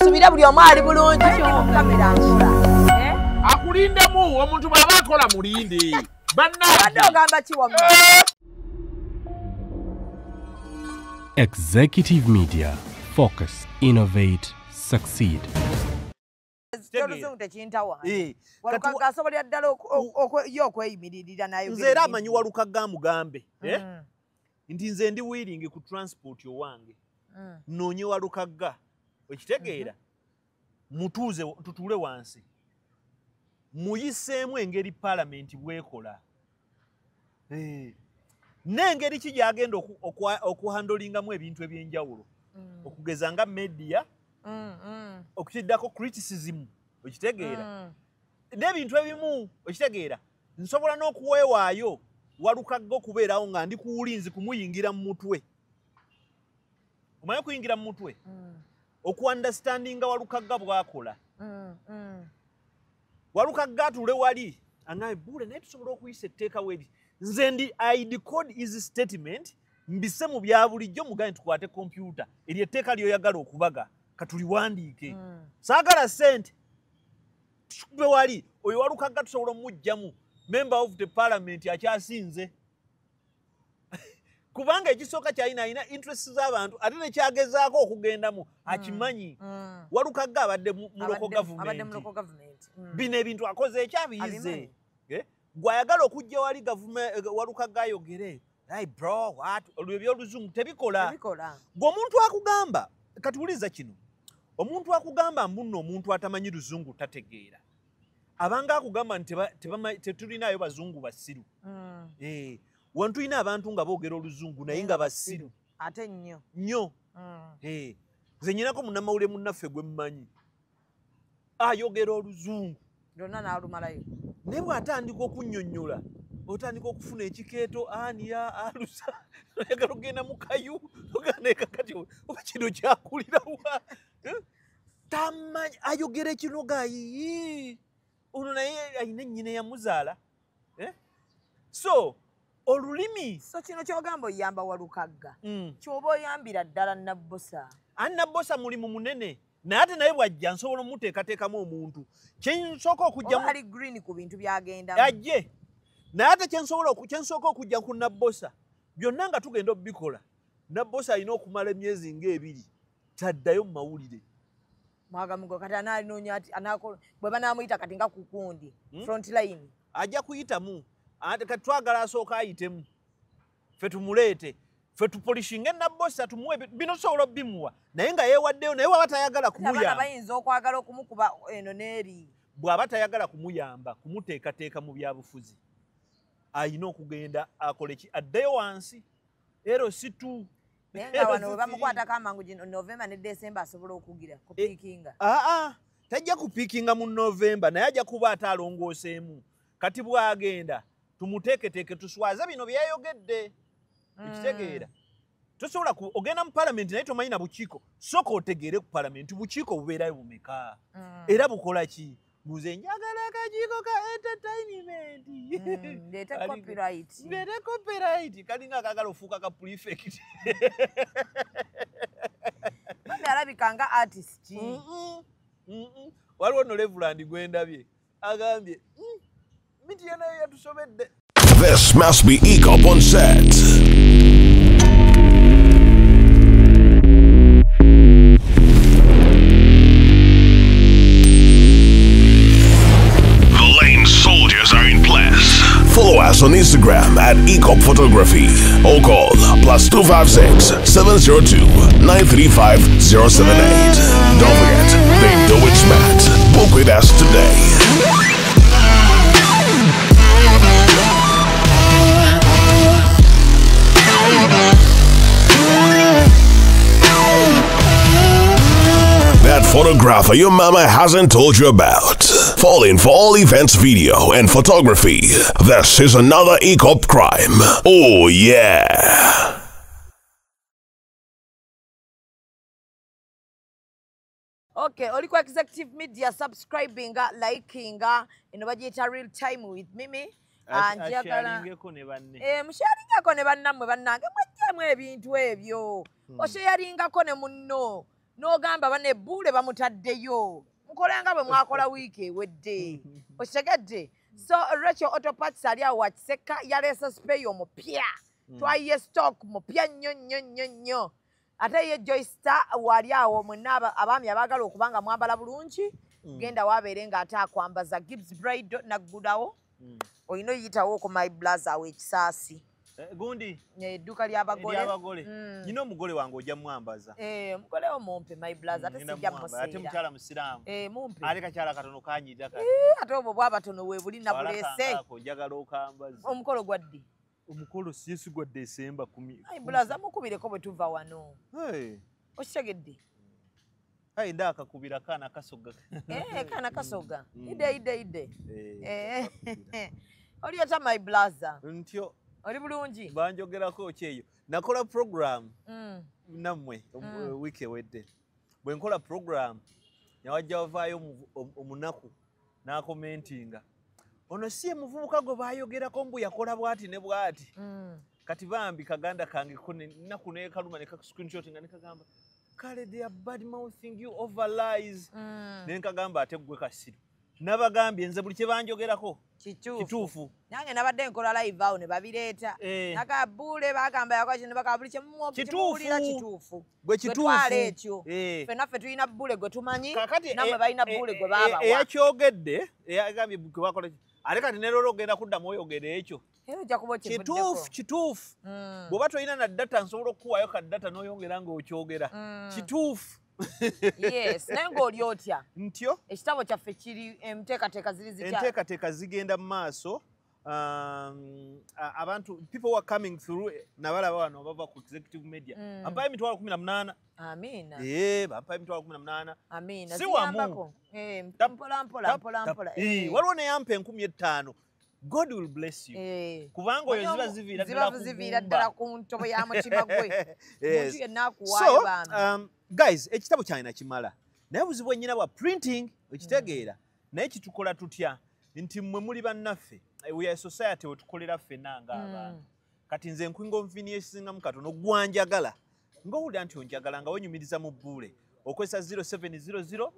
Kansubire buli omu ali bulungi. Kamera nkola. Akulindemu omuntu bw'aba akola mulinde. Bannange. Ogamba ki wamma? Executive Media. Focus, innovate, succeed. Oluzungu tekintawa. Walukagga asobolera ddala okweyimiririra nayo. Nze era amanyi Walukagga mugambe. Nti nze ndi willing ku transport owange. Noonye Walukagga. Okitegeera? Mutuuze tutuule wansi. Muyiseemu engeri paalamenti bw'ekola. N'engeri ki gy'agenda okuhandolingamu ebintu eby'enjawulo. Okugeza nga media, okukiddako criticism, okitegeera. N'ebintu ebimu, okitegeera. Nsobola n'okuweewaayo Walukagga okubeerawo nga ndi ku bulinzi kumuyingira mu mutwe. Omanyi okuyingira mu mutwe? Okuunderstandinga Walukagga bw'akola. Walukagga atuule wali angaye bule naye tusobola okuyisa etteeka weri. Nze ndi I decode his statement mbise mu bya bulijjo mugaye tukwate kompyuta eryo etteeka ly'oyagala okubaga katuliwandiike. Saagala ssente tukube wali oyo Walukagga tusobola omuggyamu member of the parliament akyasinze. Kubanga ekisooka kyalina alina interest z'abantu ate nekyagezaako okugendamu akimanyi. Walukagga abadde mu local government. Bino ebintu akoze ekyabiyize. Gw'ayagala okujja wali Walukagga ayogere. Hey bro, what? Olwo eby'oluzungu tebikola. Gwe omuntu akugamba, kati wuliriza kino. Omuntu akugamba mbu nno omuntu atamanyi luzungu tategeera. Abanga akugamba nti tetulinayo bazungu basiru. Wano tulina abantu nga boogera oluzungu naye nga basiru. Ate nnyo. Nnyo. Nze nnyinako munnamawulire munnaffe gwe mmanyi. Ayogera oluzungu. Lwonna n'alumalayo. Naye bw'atandika okunnyonnyola, otandika okufuna ekikeeto aniya alusa oyagala okugenda mu kayu ogenda kakati oba kino kyakulirawa. Tamanyi ayogera ekinoga yiyi. Ono naye alina nnyina eyamuzaala. So olulimi. So kino ky'ogamba oyamba Walukagga. Ky'oba oyambira ddala Nabbosa. Ani Nabbosa mulimu munene. Naye ate naye bw'ajja nsobola omuteekateekamu omuntu. Kye nsooka okujja ali green ku bintu by'agendamu. Ajje. Naye ate kye nsooka okujja ku Nabbosa byonna nga tugenda obikola. Nabbosa alina okumala emyezi ng'ebiri taddayo mu mawulire. Mwagamugo kati anaalinoonya ati bwe banaamuyita kati nga kukundi front line. Ajja kuyitamu. Ate kati twagala asooka ayitemu. Ffe tumuleete. Ffe tupolishinge Nabbosa tumuwe bino tusobola obbimuwa. Naye nga yeewaddeyo naye bw'aba tayagala kumuyamba. Abaana bayinza okwagala okumukuba eno n'eri. Bw'aba tayagala kumuyamba kumuteekateeka mu byabufuzi. Alina okugenda akole ki addeyo wansi. Ero si tu. Naye nga wano bwe bamukwatako amangu gino November ne December asobola okugira kupiikinga. Tajja kupiikinga mu November naye ajja kuba ate alongooseemu. Kati bw'agenda tumuteeketeeke tuswaze bino byeyayogedde. Ekitegeera. Tosobola ogenda mu parliament naye tomanyi na bukiiko. Sooka otegeere ku parliament bukiiko bubeerayo bumeka. Era bukola ki? Nze njagala akakiiko ka entertainment. Ndeete copyright. Ndeete copyright. Kalinga akaagala ofuuka ka prefect. Mami alabika nga artist. Waliwo nno Reverend gwe ndabye. Agambye, miti nayo yatusobedde. This must be EACOP on set. The lane soldiers are in place. Follow us on Instagram at EACOP Photography or call +256 702 935 078. Don't forget, they do it smart. Book with us today. That photographer your mama hasn't told you about. Fall in for all events video and photography. This is another EACOP crime. Oh yeah. Okay, oli ku Executive Media, subscribing, liking, eno bagiyita Real Time with Mimi. Asharingeko ne banne. Musharingako ne bannammwe bannange mweggyemu ebintu ebyo. Osharingako ne munno. N'ogamba bane Bule bamutaddeyo. Mukola nga bwe mwakola wiiki ewedde. Okitegedde? So Rachel Auto Parts ali awo wa Kiseka yaleese spare omupya. Twayiye stock mupya nnyo nnyo nnyo nnyo. Ate ye Joyster wali awo mwenna abaami abaagala okuba nga mwambala bulungi. Genda wabeere ng'ate akwambaza Gibbs Bride naggudawo. Olina oyitawo ku My Blaza awo ekisaasi. Gundi edduuka ly'abagole. Nyina omugole wange ojja mwambaza. Omugole wo mumpe My Blaza ate sijja museera. Ate mukyala musiraamu. Mumpe. Ate kakyala katono kanyirira kati. Ate obwo bw'abatono we buli nabuleese. Njagala okambaze. Omukolo gwa ddi? Omukolo si gwa December 10. My Blaza mukubireko bwe tuva wano. Okitegedde? Hai ndakakubira kaana kasoga. Kaana kasoga. Ide ide. Oli ata My Blaza. Ntyo. Oli bulungi. Banjogerako kyeyo. Nakola program nammwe wiiki ewedde. Bwe nkola program nyawajja wavaayo omunaku n'akomentinga. Ono si ye muvubuka gwe baayogerako mbu yakola bw'ati ne bw'ati. Kati bambi kaganda kange ko nnaku neekaluma ne ka-screenshot nga ne kagamba kale they are bad mouthing you over lies. Ne nkagamba ate ggwe kasiru. Nabagambye nze buli kye banjogerako kituufu. Nange nabadde nkola live awo ne babireeta. Nakabule bagamba yakola kino bagamba buli kyemuwulira kituufu. Gwe kituufu. Ekyo. Ffenna ffe tulina Bule gwe tumanyi, nammwe balina Bule gwe baabawa. Eyakyogedde, eyagambye gwe bakola ate kati ne leero ogenda kuddamu oyogera ekyo. Kituufu kituufu. Bw'oba tolina na data nsobola okukuwaayo ka data n'oyongera ng'okyogera. Kituufu. Yes, naye ng'oli otya? Ntyo. Ekitabo kyaffe kiri enteekateeka ziri zitya? Enteekateeka zigenda mu maaso. Abantu people who are coming through nabalaba wano bava ku executive media. Ampaye emitwalo 18. Amiina. Bampaye emitwalo 18. Amiina. Si wamu. Mpola mpola mpola mpola. Waliwo neyampa 5000. God will bless you. Kubanga oyo ziba ziviira ddala ku ntobo ya mutima gwe. Omuntu yenna akuwaayo bambi. Guys, ekitabo kyange nakimala. Naye buzibu ennyina bwa printing okitegeera. Naye kitukola tutya nti mmwe muli bannaffe. We are a society we tukolera ffenna ng'abantu. Kati nze nkwingonveniencingamu katono gwanjagala. Ng'owulira nti onjagala nga wenyumiriza mu Bule. Okozesa 0700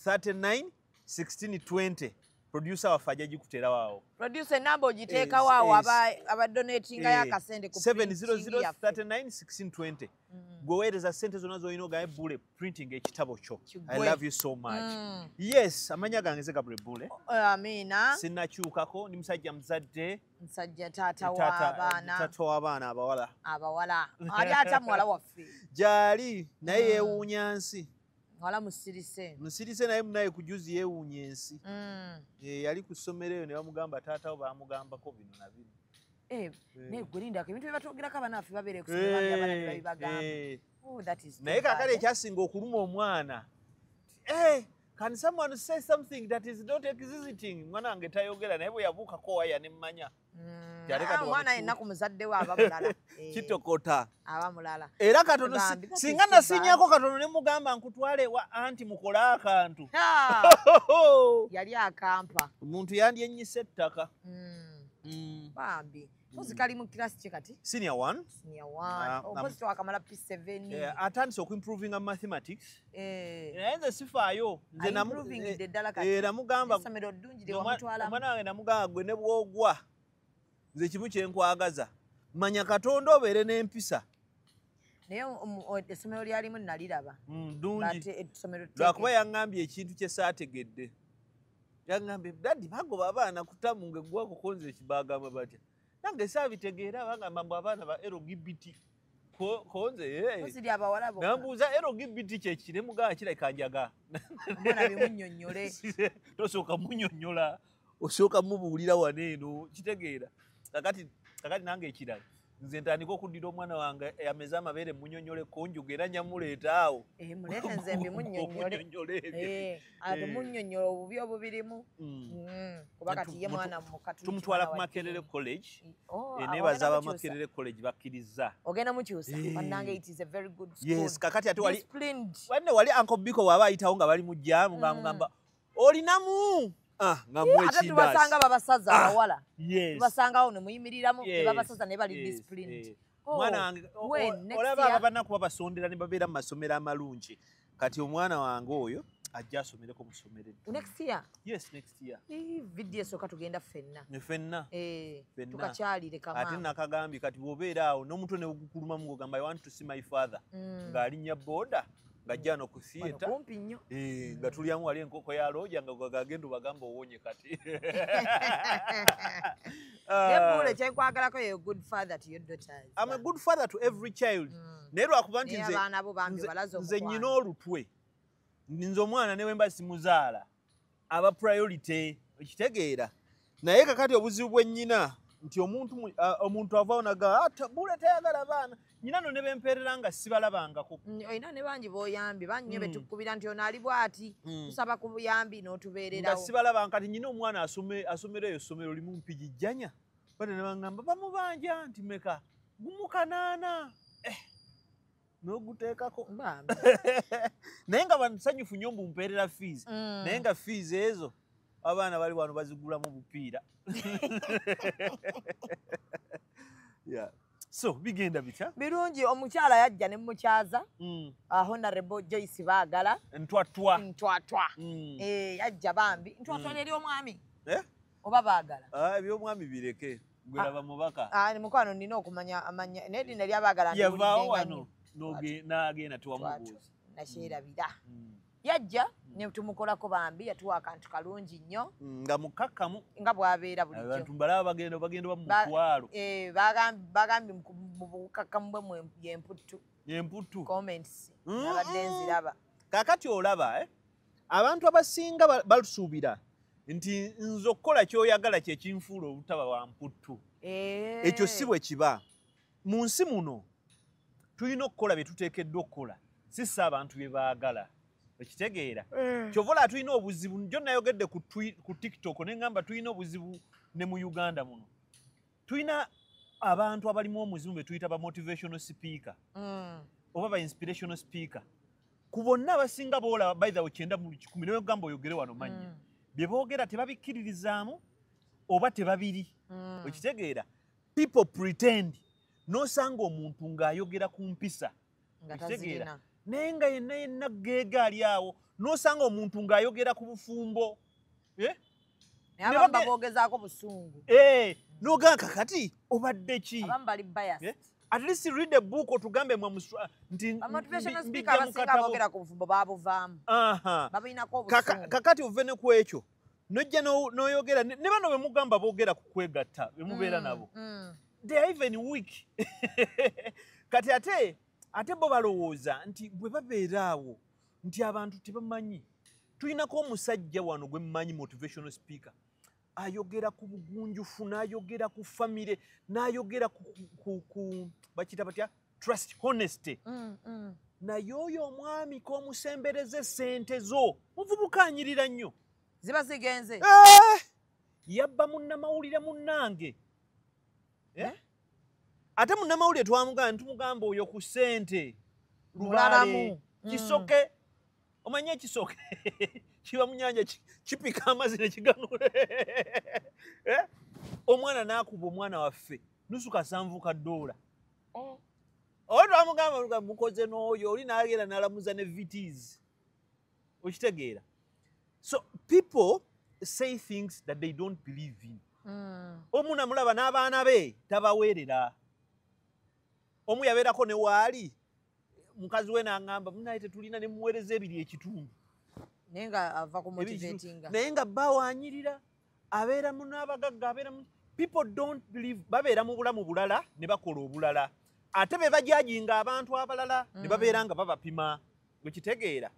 39 16 20. Producer waffe ajja gikuteera waawo. Producer namba ogiteeka waawo abadonatinga y'akasente ku 700 39 16 20. Gwe weereza ssente zonna z'olina ogambe Bule printing ekitabo kyo. I love you so much. Yes, amanya gange nze Gabriel Bule. Amiina. Sinnakyukako, ndi musajja muzadde. Musajja taata w'abaana. Taata w'abaana abawala. Abawala. Ali ata muwala waffe. Gy'ali naye yeewuunya nsi. Wala musirise. Musirise naye munaye kujuzi yeewuunya ensi. Yali ku ssomero eyo ne bamugamba taata wo baamugambako bino na bino. Naye gwe lindako ebintu bye batwogerako abaana baffe babeere ku ssomero bambi abaana ne babibagamba. Oh, that is naye kaakati ekyasinga okuluma omwana. Can someone say something that is not existing? Mwana wange tayogera naye bwe yabuukako waya ne mmanya. Omwana yenna ku muzadde we aba mulala. Kitokota. Aba mulala. Era katono singa nasinyako katono ne mugamba nkutwale wa anti mukole akantu. Yali akampa. Omuntu yandyennyise ettaka. Bambi. Mpozi kali mu class ki kati? Senior 1. Senior 1. Mpozi twakamala P7. Atandise okuimprovinga mathematics. Naye nze sifaayo. Nze namugamba. Essomero ddungi lye wamutwalamu. Omwana wange namugamba gwe ne bw'ogwa. Nze kimu kye nkwagaza. Manya Katonda obeere n'empisa. Naye essomero lyalimu naliraba. Ddungi. Lwakuba yaŋŋambye ekintu kye saategedde. Yaŋŋambye daddy bagoba abaana kutamu ng'eggwako ko nze bagamba batya. Nange saabitegeera bagamba mbu abaana ba LGBT. Ko nze nambuuza LGBT kye ki ne mugamba kirabika njaga. Omwana bimunnyonnyole. Tosooka munnyonnyola. Osooka mubuulira wano eno kitegeera. Kakati nange ekirala nze ntandika okuddira omwana wange ameze amabeere munnyonnyoleko njuga era njamuleeta awo. Muleete nze mbimunnyonnyole. Ate munnyonnyola obubi obubirimu. Kuba kati ye mwana tumutwala ku Makerere College. Neebaza aba Makerere College bakkiriza. Ogenda mukyusa. Bannange it is a very good school. Yes, kakati ate wali wanne wali Uncle Biko bw'aba ayitawo nga bali mu jjaamu ng'amugamba olinamu. Ate tubasanga babasaza abawala. Tubasangawo ne muyimiriramu ne babasaza naye bali disciplined. Mwana wange olaba abanaku babasondera ne babeera mu masomero amalungi. Kati omwana wange oyo ajja asomereko mu ssomero. Next year? Yes, next year. Video esooka tugenda ffenna. Ne ffenna. Tukakyalire kamaama. Ate nakagambye kati bw'obeera awo n'omutwe ne gukulumamu ng'ogamba I want to see my father. Ng'alinnya boda ng'ajja wano ku theatre. Kumpi nnyo. Nga tulyamu wali enkoko ya looja nga gagenda obagamba owonye kati. Ebule kyenkwagalako ye good father to your daughters. I'm a good father to every child. Naye lwakuba nti nze nnyina olutwe. Nze omwana ne wemba simuzaala aba priority, okitegeera. Naye kakati obuzibu bwe nnyina nti omuntu avaawo naga bule tayagala baana. Nnyina no ne bempeerera nga sibalabangako. Olina ne bangi b'oyambye, bangi nnyo betukubira nti ono ali bw'ati, tusaba ku buyambi n'otubeererawo. Nga sibalabanga kati nnyina omwana asomera eyo ssomero limu Mpigi Jjanya. Bate ne bangamba bamubanja nti meka gumu 8. N'oguteekako. Naye nga bansanyufu nnyo mbu mpeerera fees. Naye nga fees ezo abaana bali wano bazigulamu bupiira. Yeah. So bigenda bitya? Birungi. Omukyala yajja ne mukyaza. Honorable Joyce Baagala. Ntwatwa. Ntwatwa. Yajja bambi. Ntwatwa eri omwami. Oba Baagala? Eby'omwami bireke. Gwe laba mubaka. Mukwano nina okumanya amanya. Naye erinnya lya Baagala yavaawo wano n'agenda tewamubuuza. Nakyerabira. Yajja ne tumukolako bambi, yatuwa akantu kalungi nnyo. Nga mukakkamu. Nga bw'abeera bulijjo. Abantu mbalaba bagenda bamutwalo. Bagambye mu bukakkamu bwe y'emputtu. Y'emputtu. Comments. Nabadde nziraba. Kaakati olaba abantu abasinga basuubira nti nze okukola ky'oyagala kye kinfuula obutaba wa mputtu. Ekyo si bwe kiba. Mu nsi muno tulina okukola bye tuteekeddwa okukola, si si abantu bye baagala. Okitegeera? Kyova olaba tulina obuzibu. Njo nayogedde ku TikTok ne ŋŋamba tulina obuzibu ne mu Uganda muno. Tulina abantu abalimu omuzimu be tuyita ba motivational speaker oba ba inspirational speaker. Ku bonna abasinga boolaba by the way 90 mu 100 ne gamba oyogere wano mannya. Bye boogera tebabikkiririzaamu oba tebabiri. Okitegeera? People pretend. N'osanga omuntu ng'ayogera ku mpisa. Okitegeera? Naye nga yenna yenna geega ali awo. N'osanga omuntu ng'ayogera ku bufumbo. Naye abamu baboogezaako busungu. N'ogamba kakati obadde ki? Abamu bali biased. At least read a book otugambe nti motivational speaker abasinga boogera ku bufumbo babuvaamu. Babirinako obusungu. Kakati ove ne ku ekyo. Nojja n'oyogera ne bano be mugamba boogera ku kwegatta be mubeera nabo. They are even weak. Kati ate bo balowooza nti bwe babeera awo nti abantu tebamanyi. Tulinako omusajja wano gwe mmanyi motivational speaker. Ayogera ku bugunjufu, n'ayogera ku famire, n'ayogera ku bakiyita batya trust, honesty. Naye oyo omwami k'omusembereze ssente zo muvubuka anyirira nnyo. Ziba zigenze. Yabba munnamawulire munnange. Ate munnamawulire twamugamba ntumugamba oyo ku ssente lubaale kisoke. Omanye ekisoke kiba mu nnyanja kipika amazzi ne kiganula. Omwana n'akuba omwana waffe nusu $7. Oyo twamugamba mukoze n'oyo oli n'agenda n'alamuza ne VTs. Okitegeera? So people say things that they don't believe in. Omu namulaba n'abaana be tabaweerera. Omu yabeerako ne waali mukazi we n'aŋŋamba munaye tetulina ne muweereza 2.5. Naye nga ava ku motivatinga. Naye nga bba waanyirira abeera mu n'abagagga abeera mu people don't believe babeera mu bulamu bulala ne bakola obulala. Ate be bajajinga abantu abalala ne babeera nga babapima. Okitegeera?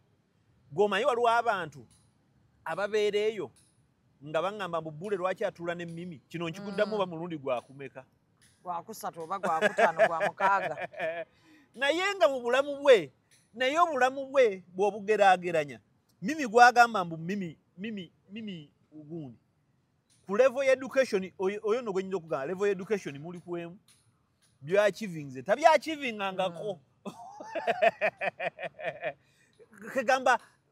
Gw'omanyi waliwo abantu ababeera eyo nga baŋŋamba mbu Bbule lwaki atuula n'emmimi. Kino nkikuddamu oba mulundi gwakumeka? 3 oba 5 gwa 6. Naye nga mu bulamu bwe, naye obulamu bwe bw'obugeraageranya. Mimi gwagamba mbu mimi ugundi. Ku level ya education oyo no gwenyinza okugamba level ya education muli kwemu. By'achievinze tabyachievingangako.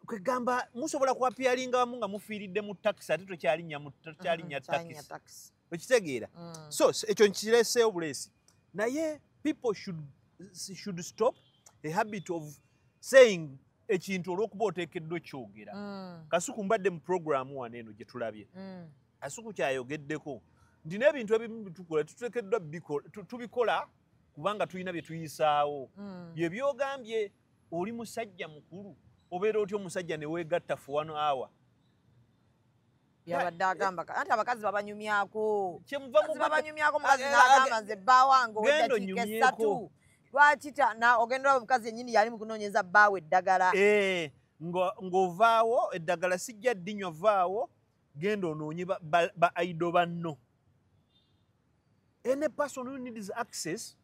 Kegamba musobola kuappearinga wamu nga mufiiridde mu taxi ate tokyalinnya taxi. Okitegeera? So ekyo nkireseewo buleesi. Naye people should stop a habit of saying Ekintu olw'okuba oteekeddwa kyogera. Kasuku mbadde mu programu wano eno gye tulabye. Kasuku kyayogeddeko nti n'ebintu ebimu bitukola tuteekeddwa tubikola kubanga tulina bye tuyisaawo. Bye byogambye oli musajja mukulu obeera otya omusajja ne weegatta for 1 hour. Yabadde agamba anti abakazi babanyumyako. Babanyumyako mukazi n'agamba nze bba wange ow'eddakiika 3. Lwaki na ogenda olaba omukazi yennyini yali mu kunoonyeza bbaawe eddagala. Ng'ovaawo eddagala sijja ddinywa vaawo genda onoonye ba idol banno. Any person who needs access,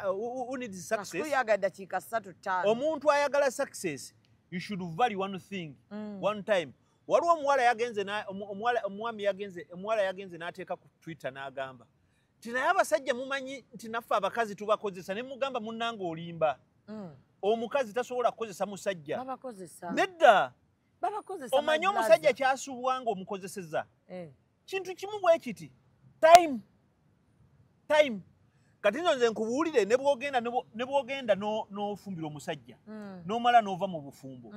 who needs success. Kasuku 3 5. Omuntu ayagala success, you should value one thing, one time. Waliwo omuwala yagenze omuwala yagenze n'ateeka ku Twitter n'agamba nti naye abasajja mumanyi nti naffe abakazi tubakozesa ne mugamba munnange olimba. Omukazi tasobola kukozesa musajja. Babakozesa. Nedda. Babakozesa. Omanyi omusajja kyasuubwa nga omukozeseza. Kintu kimu bwe kiti. Time. Time. Kati nno nze nkubuulire ne bw'ogenda n'ofumbira omusajja. N'omala n'ova mu bufumbo.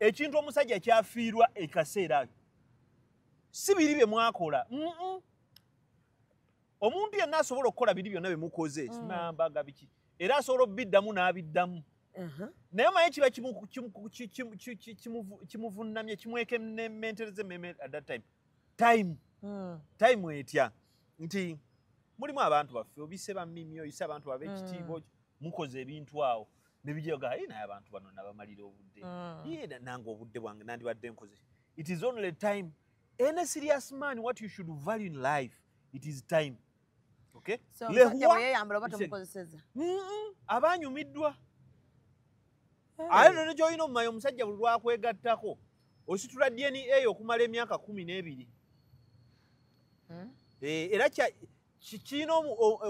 Ekintu omusajja kyafiirwa ekaseera ako. Si biri bye mwakola. Omuntu yenna asobola okukola biri byonna bye mukoze, simambaga biki. Era asobola obiddamu n'abiddamu. Naye omanyi kiba kimuvunnamye kimwekementereze mmeme at that time. Time. Time etya nti mulimu abantu baffe obise bamimi oyise abantu ab'ekitiibwa mukoze ebintu awo ne bijja ayi naye abantu bano nabamalira obudde. Ye nange obudde bwange nandibadde nkoze. It is only time. Any serious man, what you should value in life, it is time. Okay? So, abanyumiddwa. Aye nno gy'olina omumanyi omusajja buli lwakwegattako ositula DNA okumala emyaka 12. Era kirina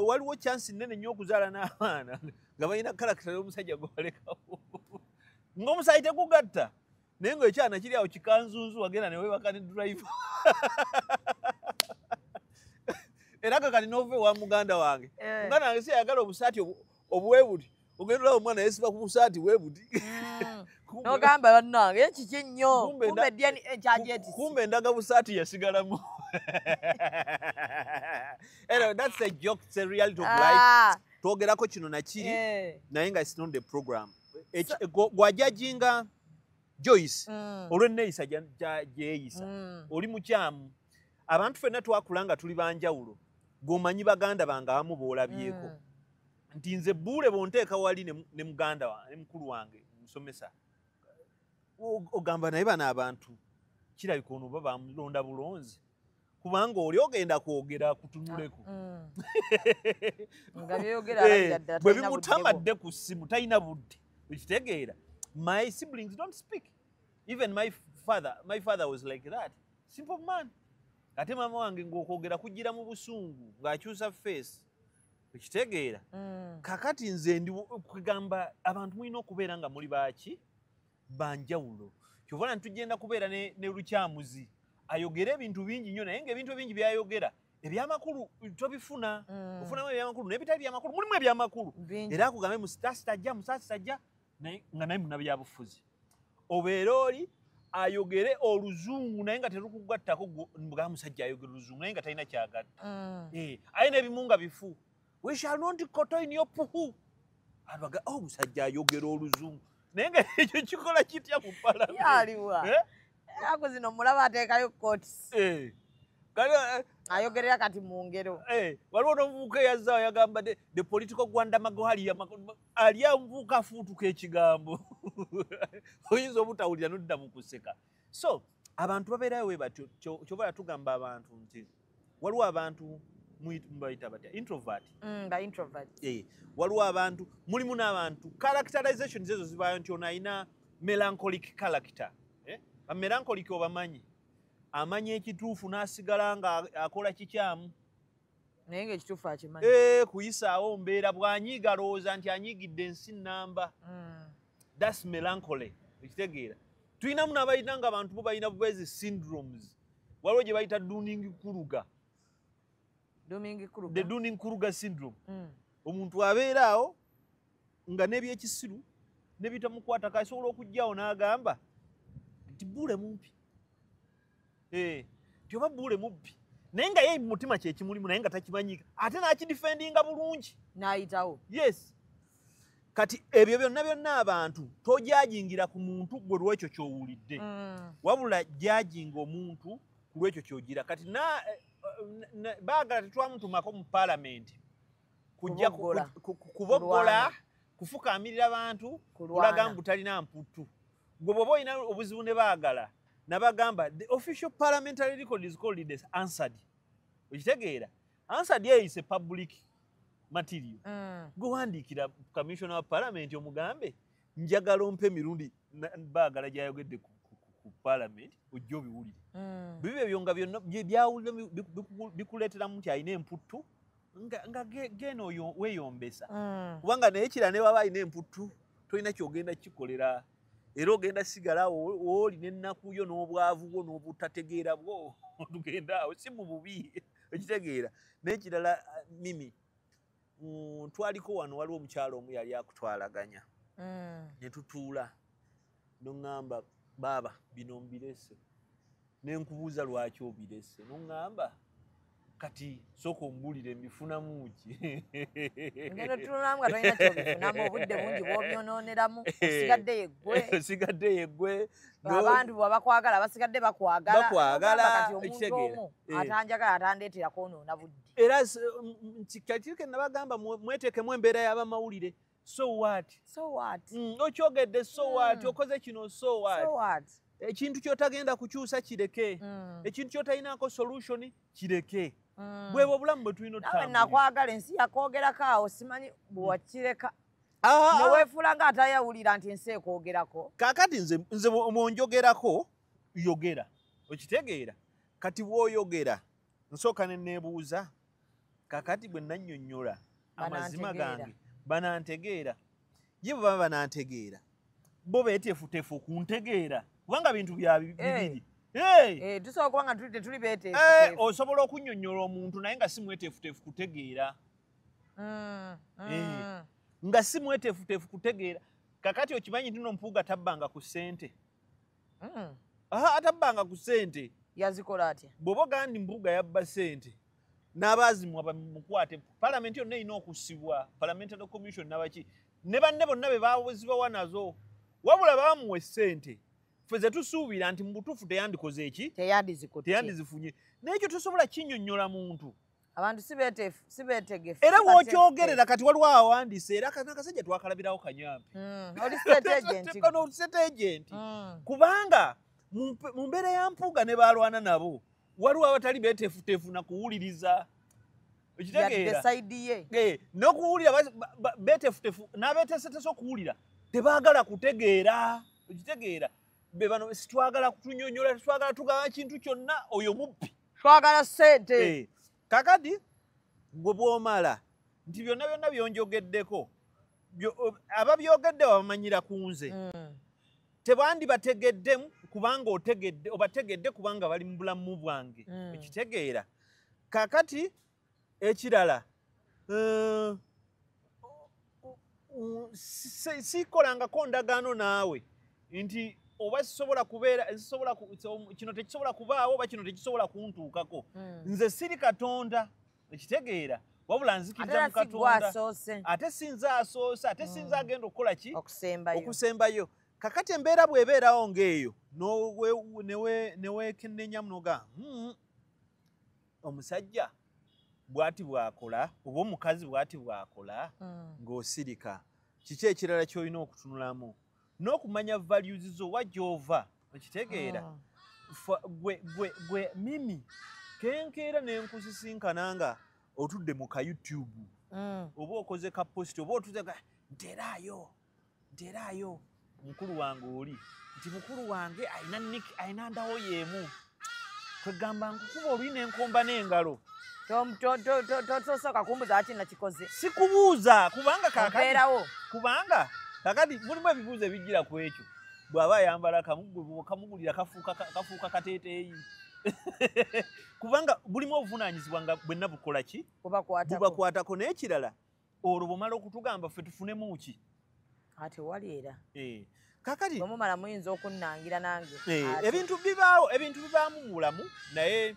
waliwo chance nnene nnyo okuzaala n'abaana nga balina character y'omusajja gw'obalekawo. Ng'omusaayi tegugatta naye ng'ekyana kiri awo kikanzunzu wagenda ne weebaka ne driver. Era kakati n'ova ewa muganda wange. Muganda wange si ayagala obusaati obuweebuti. Ogenda olaba omwana yeesiba ku busaati bwebuti. N'ogamba bannange kiki nnyo. Kumbe DNA kyagyetisse. Kumbe endaga busaati yasigalamu. Anyway, that's a joke, it's a reality of life. Twogerako kino na kiri naye nga it's not the program. Gwajajinga Joyce olw'enneeyisa gyeyisa oli mukyamu. Abantu ffenna twakula nga tuli banjawulo. Gw'omanyi baganda bange abamu b'olabyeko. Nti nze bbuule bw'onteeka wali ne muganda wange ne mukulu wange musomesa. Ogamba naye bano abantu kirabika ono oba bamulonda bulonzi. Kubanga oli ogenda kwogera kutunuleko. Nga by'oyogera alabira ddala Bwe talina budde bwo. bimutamadde ku ssimu talina budde. Okitegeera. My siblings don't speak. Even my father was like that. Simple man. Ate mama wange ng'okwogera kujjira mu busungu ng'akyusa face. Okitegeera. Kakati nze ndi kugamba abantu mulina okubeera nga muli baaki banjawulo. Kyova nti tugenda kubeera ne Lukyamuzi ayogera ebintu bingi nnyo naye ng'ebintu ebingi by'ayogera ebyamakulu tobifuna. Ofunamu ebyamakulu n'ebitali byamakulu mulimu ebyamakulu. Era akugambe musitaasitajja musitaasitajja naye nga naye munnabyabufuzi. Obeera oli ayogere oluzungu naye nga terukugattako bwa musajja ayogera oluzungu naye nga talina kyagatta. Aye n'ebimu nga bifu. We shall not koto in your puhu. Abaga oh musajja ayogera oluzungu naye nga ekyo kikola kitya mu palamenti. Yaliwa. Ennaku zino mulaba ateekayo quotes. Ayogerera kati mu ngero. Waliwo n'omuvubuka eyazzaawo yagamba the political Gwandamago ali omuvubuka afuutuka ekigambo. Oyinza obutawulira n'odda mu kuseka. So abantu babeerayo we batyo kyova tugamba abantu nti waliwo abantu mubayita batya introvert. Ba introvert. Waliwo abantu mulimu n'abantu characterizations ezo zibaayo nti ono alina melancholic character. Ba melancholic obamanyi. Amanya ekituufu n'asigala nga akola kikyamu. Naye ng'ekituufu akimanyi. Kuyisaawo mbeera bw'anyiiga alowooza nti anyiigidde ensi nnamba. That's melancholy. Okitegeera. Tulinamu n'abalina nga abantu bo balina bubeezi syndromes. Waliwo gye bayita Dunning-Kruger. Dunning-Kruger. The Dunning-Kruger syndrome. Omuntu abeera awo nga n'ebyekisiru ne bitamukwatako asobola okujjawo n'agamba nti Buule mumpi, nti oba Buule mubbi, naye nga ye mu mutima kye kimulimu, naye nga takimanyika, ate n'akidifendinga bulungi n'ayitawo. Yes. Kati ebyo byonna byonna abantu tojajingira ku muntu gwe lwekyo ky'owulidde, wabula jajinga omuntu ku lwekyo ky'ogira. Kati baagala tetwamutumako mu paalamenti kujja kuboggola, kufukaamirira bantu, kulaga mbu talina mputtu. Gwe bw'oba olina obuzibu ne baagala, nabagamba the official parliamentary record is called the answered. Okitegeera? Answered is a public material. Gwe wandiikira commissioner wa parliament omugambe njagala ompe emirundi baagala gy'ayogedde ku parliament, ojje obiwulire. Bibi ebyo nga byonna byawulire bikuleeteramu nti alina emputtu, nga genda oyo weeyombesa. Kubanga naye kira ne baba alina emputtu tolina ky'ogenda kikolera, era ogenda sigala awo wooli n'ennaku yo n'obwavu bwo n'obutategeera bwo, tugenda awo si mu bubi, okitegeera. N'ekirala Mimi, twaliko wano waliwo omukyalo omu yali akutwalaganya, ne tutuula n'oŋŋamba baaba bino mbirese, ne nkubuuza lwaki obirese, n'oŋŋamba kati sooka ombuulire mbifunamu ki. Ngendo tunulamu nga tolina kyobifunamu, obudde bungi bw'obyonooneramu, osigadde yeggwe. Osigadde yeggwe. Abantu bwe bakwagala basigadde bakwagala. Bakwagala, Kati omuntu ekitegeera. omu atanjagala atandeetera kwonoona budde. Era kati nabagamba mweteekemu embeera y'abamawulire. So what? So what? Okyogedde, so what? Okoze kino, so what? So what? Ekintu ky'otagenda kukyusa kireke. Ekintu ky'otalinaako solution kireke. Bwebwe obulamu bwe tulina Nawe otutambulira. nakwagala ensi yakwogerako awo, simanyi bwewakireka Ah, neweefuula nga atayawulira nti ensi ekwogerako. Kaakati nze bw'onjogerako yogera, okitegeera. Kati bw'oyogera nsooka ne neebuuza, kaakati bwe nannyonnyola amazima Banantegeera. gange banantegeera? Ye bwe baba banantegeera, bo beeteefuteefu okuntegeera, kubanga bintu bya bibiri. Hey! Tusobola okuba nga tetuli beeteefuteefu. Osobola okunnyonnyola omuntu naye nga si mweteefuteefu kutegeera. Nga si mweteefuteefu kutegeera. Kakati okimanyi nti no Mpuuga tabbanga ku ssente? Aha, atabbanga ku ssente. Yazikola atya? Bw'oba ogamba nti Mpuuga yabba ssente n'abaazimwa bamukwate, palamenti yonna erina okusibwa, parliamentary commission nabaki ne banne bonna be bazibawa nazo, wabula baamuwa essente ffe ze tusuubira nti mu butuufu teyandikoze eki, Teyandizikutte. Teyandizifunye. Naye ekyo tosobola kinnyonnyola muntu. Abantu si beeteefu, si beetegefu. Era Si w'okyogerera kati waliwo awandiise, era kano akasajja twakalabirawo kanyampi. Oli state agent. Kano state agent. Kubanga mu mbeera ya Mpuuga ne balwana nabo waliwo abatali beeteefuteefu na kuwuliriza. Yadde Okitegeera? Side ye. N'okuwulira beeteefuteefu n'abeeteeseteese okuwulira tebaagala kutegeera. Okitegeera? Be bano sitwagala kutunyonnyola, tetwagala tugaba kintu kyonna, oyo mubbi. Twagala ssente. Kakati gwe bw'omala nti byonna byonna byonjogeddeko ababyogedde babamanyira ku nze, tebandibategeddemu kubanga otegedde obategedde kubanga bali mu bulamu bwange. Ekitegeera? Kakati ekirala, sikolangako ndagaano naawe nti oba sisobola kubeera sisobola kino tekisobola kubaawo oba kino tekisobola kuntuukako. Nze siri Katonda, ekitegeera? Wabula Ate nzikiriza era mu si gwe Katonda. asoose. Ate sinze asoose, ate sinze agenda okukola ki? Okusembayo. Okusembayo. Kakati embeera bw'ebeerawo ng'eyo neweekenneenyamu n'ogamba, omusajja bw'ati bw'akola oba omukazi bw'ati bw'akola," ng'osirika. Kiki ekirala ky'olina okutunulamu n'okumanya values zo, wa gy'ova, okitegeera? Gwe Mimi kenkeera nenkusisinkana nga otudde mu ka YouTube oba okoze ka post oba otuze nteraayo nteraayo mukulu wange oli nti mukulu wange alina nick, alina ndawo y'emu, kwegamba nkukuba olwi n'enkomba n'engalo. Tosooka kumbuza lwaki nakikoze. Sikubuuza kubanga kaakati Obeerawo. Kubanga kakati mulimu ebibuuzo ebijjira ku ekyo. Bw'aba ayambala kamu kamugulira kafuuka kateeteeyi, kubanga bulimu obuvunaanyizibwa nga bwenna bukola ki? Bubakwatako. Bubakwatako. N'ekirala, olwo bwomala okutugamba ffe tufunemu ki? Ate wali era. Kakati bwemumala muyinza okunnangira nange. Ebintu bibaawo, ebintu bibaamu mu bulamu, naye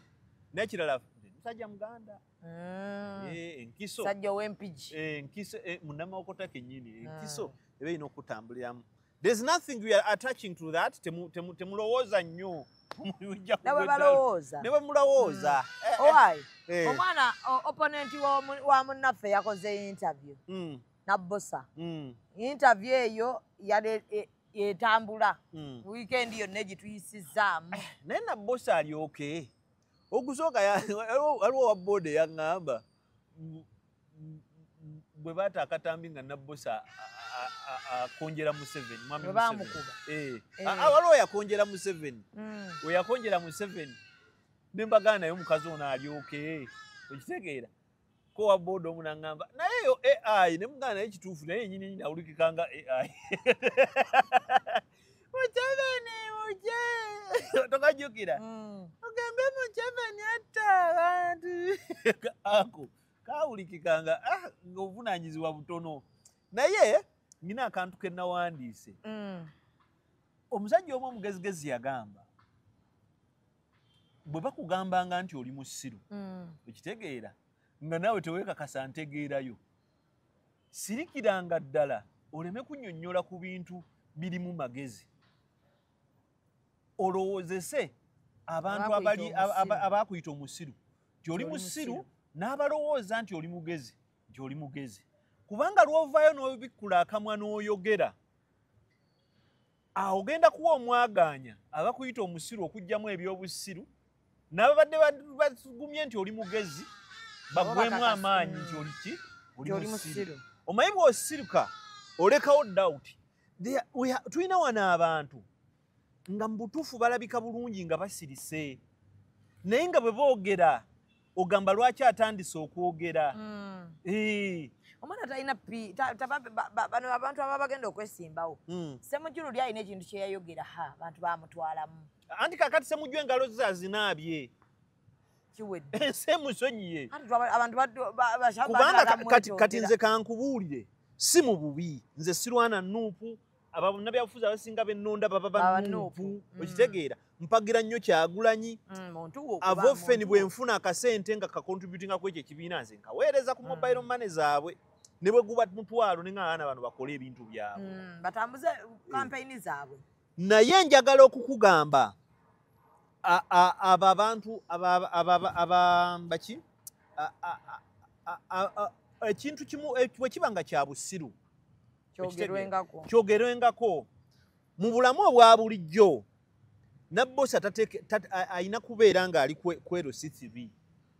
nekirala musajja Muganda. Enkiso. Musajja ow'empigi. Enkiso munnamawokota kennyini, enkiso eba erina okutambuliramu. There's nothing we are attaching to that. Temulowooza nnyo. Ne bwe balowooza. Ne bwe mulowooza. Owaayi, omwana opponent wa munnaffe yakoze interview. Nabbosa. Interview eyo etambula. Weekend yonna egituyisizaamu. Naye Nabbosa alyoke. Okusooka waliwo wa boda yaŋŋamba bwe baata akatambi nga Nabbosa akonjera Museveni, mwami Museveni. Waliwo yakonjera Museveni. We yakonjera Museveni ne mbagana naye omukazi ono alyoke. Okitegeera? Ko wa boda omu n'aŋŋamba naye eyo AI, ne mugana naye kituufu naye yennyini nnyini awulikika nga AI. Museveni muje! Tokajjukira? Ogambe Museveni atta abantu. Ako kawulikikanga ng'obuvunaanyizibwa butono. Naye nina akantu ke nawandiise. Omusajja omu omugezigezi yagamba bwe bakugambanga nti oli musiru, okitegeera nga naawe teweekakasa ntegeerayo, sirikiranga ddala oleme kunnyonnyola ku bintu birimu magezi, olowoozese abantu abakuyita omusiru nti oli musiru, n'abalowooza nti oli mugezi nti oli mugezi, kubanga lw'ovaayo n'obikkula akamwa n'oyogera, awo ogenda kuwa omwagaanya abakuyita omusiru okuggyamu ebyobusiru, n'ababadde bagumye nti oli mugezi bagwemu amaanyi nti oli ki? Oli musiru. Omanyi bw'osirika olekawo doubt. Tulina wano abantu nga mu butuufu balabika bulungi nga basirise, naye nga bwe boogera ogamba lwaki atandise okwogera. Omwana talina bano abantu ababa bagenda okwesimbawo. Ssemujju luli alina ekintu kye yayogera, abantu bamutwalamu. Anti kaakati Ssemujju engalo ze azinaabye. Kiwedde. Ensi emusonyiye. Abantu kubanga kati nze kankubuulire, si mu bubi, nze sirwana Nuupu, abannabyabufuzi abasinga bennonda baba ba Nuupu, okitegeera? Mpagira nnyo Kyagulanyi. Avoffeni bwe nfuna akasente nga kacontributinga ku ekyo ekibiina, nze nkaweereza ku mobile money zaabwe, ne bwe guba mutwalo ne ng'abaana bano bakole ebintu byabwe, batambuze kampeyini zaabwe. Naye njagala okukugamba abo abantu baki ekintu kimu bwe kiba nga kya busiru kyogerwengako mu bulamu obwa bulijjo. Nabbosa alina kubeera ng'ali ku LC3,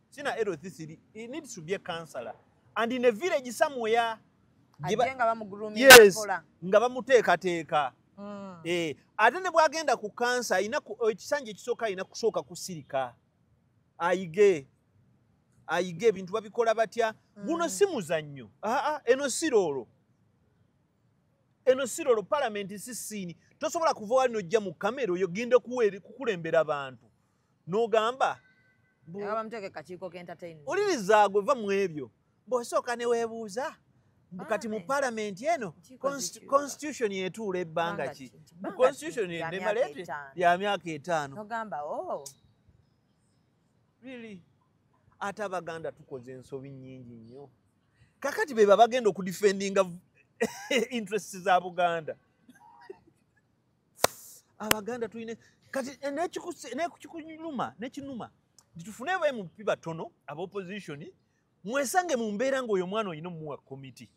sina LC3, he needs to be a councillor and in a village somewhere. Yes, nga bamuteekateeka. Ate ne bw'agenda ku kansa alina ekisanja ekisooka alina kusooka kusirika, ayige ebintu babikola batya. Guno si muzannyo, eno si loolo, eno si loolo. Palamenti si siini, tosobola kuva wali n'ojja mu kamera oyo genda kukulembera abantu n'ogamba oliriza gwe va mu ebyo. Bw'osooka ne weebuuza kati mu palamenti eno constitution etuula ebbanga ki? Constitution enemala ya myaka 5. Nogamba oh really? Ate Abaganda tukoze ensobi nnyingi nnyo. Kakati be babagenda okudefendinga interests za Buganda. Abaganda tulina kati nekikunuma nekinuma tufune ba MP batono aba opposition mwesange mu mbeera ng'oyo omwana olina omuwa committee.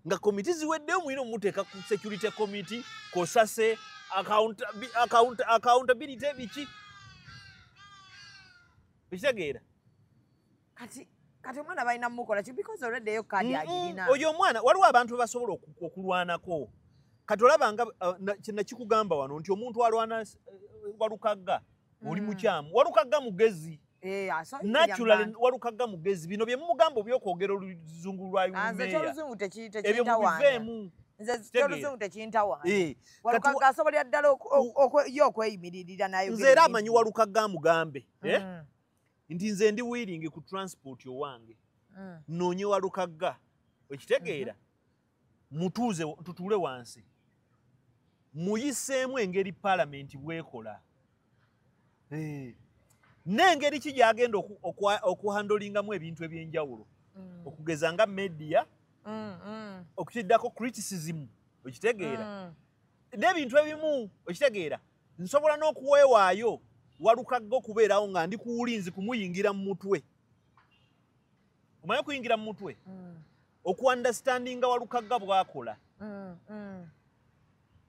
Nga committee ziweddeyo mulina omuteeka ku security committee, kosase, accountability biki. Bitegeera? Kati omwana balina mumukola ki because already eyo kaadi agirina. Oyo omwana waliwo abantu basobola okulwanako. Kati olaba nga nakikugamba wano nti omuntu alwana Walukagga oli mukyamu. Walukagga mugezi. Naturally Walukagga mugezi. Bino bye mumugamba obyokwogera oluzungu lwa Nze ky'oluzungu tekintawaanya. Nze ky'oluzungu tekintawaanya. Walukagga asobolera ddala ye okweyimiririra nayo. Nze era amanyi Walukagga amugambe. Nti nze ndi willing ku transport owange. Noonye Walukagga. Okitegeera? Mutuuze tutuule wansi. Muyiseemu engeri paalamenti bw'ekola. N'engeri ki gy'agenda okuhandolingamu ebintu ebyenjawulo. Okugeza nga media, okukiddako criticism, okitegeera. N'ebintu ebimu, okitegeera. Nsobola n'okuweewaayo Walukagga okubeerawo nga ndi ku wulinzi kumuyingira mu mutwe. Omanyi okuyingira mu mutwe? Okuunderstandinga Walukagga bw'akola.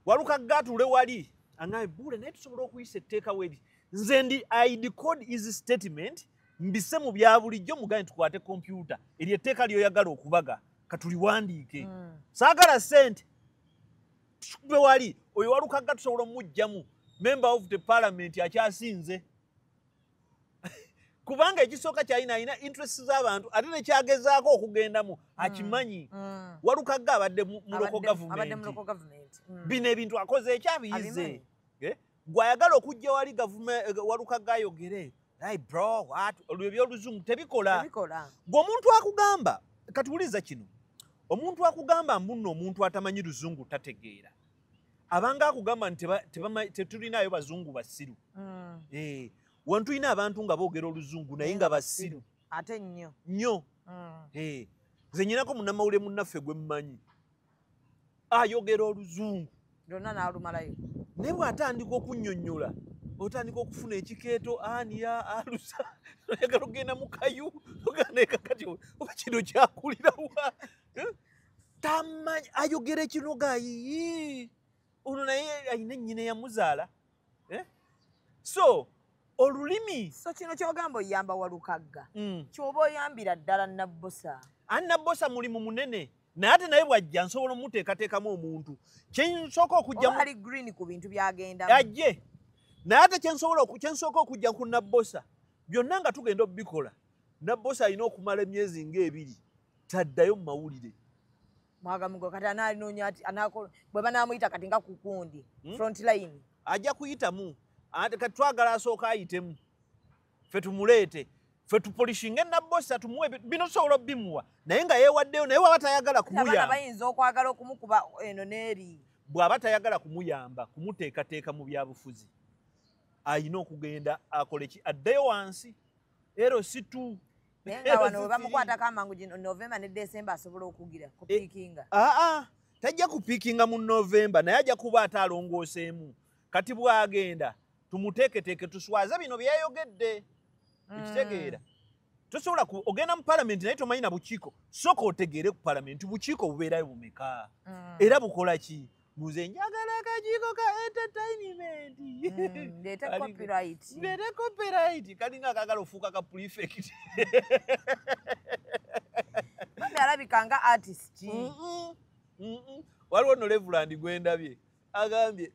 Walukagga atuule wali angaye bule naye tusobola okuyisa etteeka weri. Nze ndi I decode his statement mbise mu bya bulijjo mugaye tukwate kompyuta eryo etteeka ly'oyagala okubaga katuliwandiike. Saagala ssente tukube wali oyo Walukagga tusobola omuggyamu member of the parliament akyasinze. Kubanga ekisooka kyalina alina interest z'abantu ate nekyagezaako okugendamu akimanyi. Walukagga abadde mu local government. Bino ebintu akoze ekyabiyize. Gw'ayagala okujja wali Walukagga ayogere hey bro what olwo ebyoluzungu tebikola. Gwe omuntu akugamba katuwuliza kino, omuntu akugamba mbu omuntu atamanyi luzungu tategeera, abanga akugamba nti tetulinayo bazungu basiru. Wano tulina abantu nga boogera oluzungu naye nga basiru ate nnyo nnyo. Nze nnyinako munnamawulire munnaffe gwe mmanyi ayogera oluzungu lwonna n'alumalayo, naye bw'atandika okunnyonnyola otandika okufuna ekikeeto aniya alusa oyagala okugenda mu kayu ogenda kakati oba kino kyakulirawa tamanyi ayogera ekinoga yiyi ono naye alina ennyina eyamuzaala. So olulimi so kino ky'ogamba oyamba Walukagga ky'oba oyambira ddala Nabbosa. Ani Nabbosa mulimu munene naye ate naye bw'ajja nsobola omuteekateekamu omuntu kyensooka okujja ali green ku bintu by'agendamu ajje naye ate kyensooka okujja ku Nabbosa byonna nga tugenda obikola. Nabbosa alina okumala emyezi ng'ebiri taddayo mu mawulire. Mwagamugo kati anaalinoonya ati bwe banaamuyita kati nga kukundi front line ajja kuyitamu. Ate kati twagala asooka ayitemu ffe tumuleete ffe tupolishinge Nabbosa tumuwe bino tusobola obbimuwa naye nga yeewaddeyo naye bw'aba tayagala kumuyamba bayinza okwagala okumukuba eno n'eri. Bw'aba tayagala kumuyamba kumuteekateeka mu byabufuzi alina okugenda akole ki addeyo wansi ero si tu naye nga wano bwe bamukwatako amangu gino November ne December asobola okugira kupiikinga. Tajja kupiikinga mu November naye ajja kuba ate alongooseemu. Kati bw'agenda tumuteeketeeke tuswaze bino byeyayogedde. Ekitegeera tosobola ogenda mu palamenti naye tomanyi na bukiiko. Sooka otegeere ku palamenti bukiiko bubeerayo bumeka era bukola ki. Muze njagala akakiiko ka entertainment ndeete copyright, ndeete copyright kalinga akagala ofuuka ka prefect. Mami alabika nga artist. Waliwo nno Reverend gwendabye agambye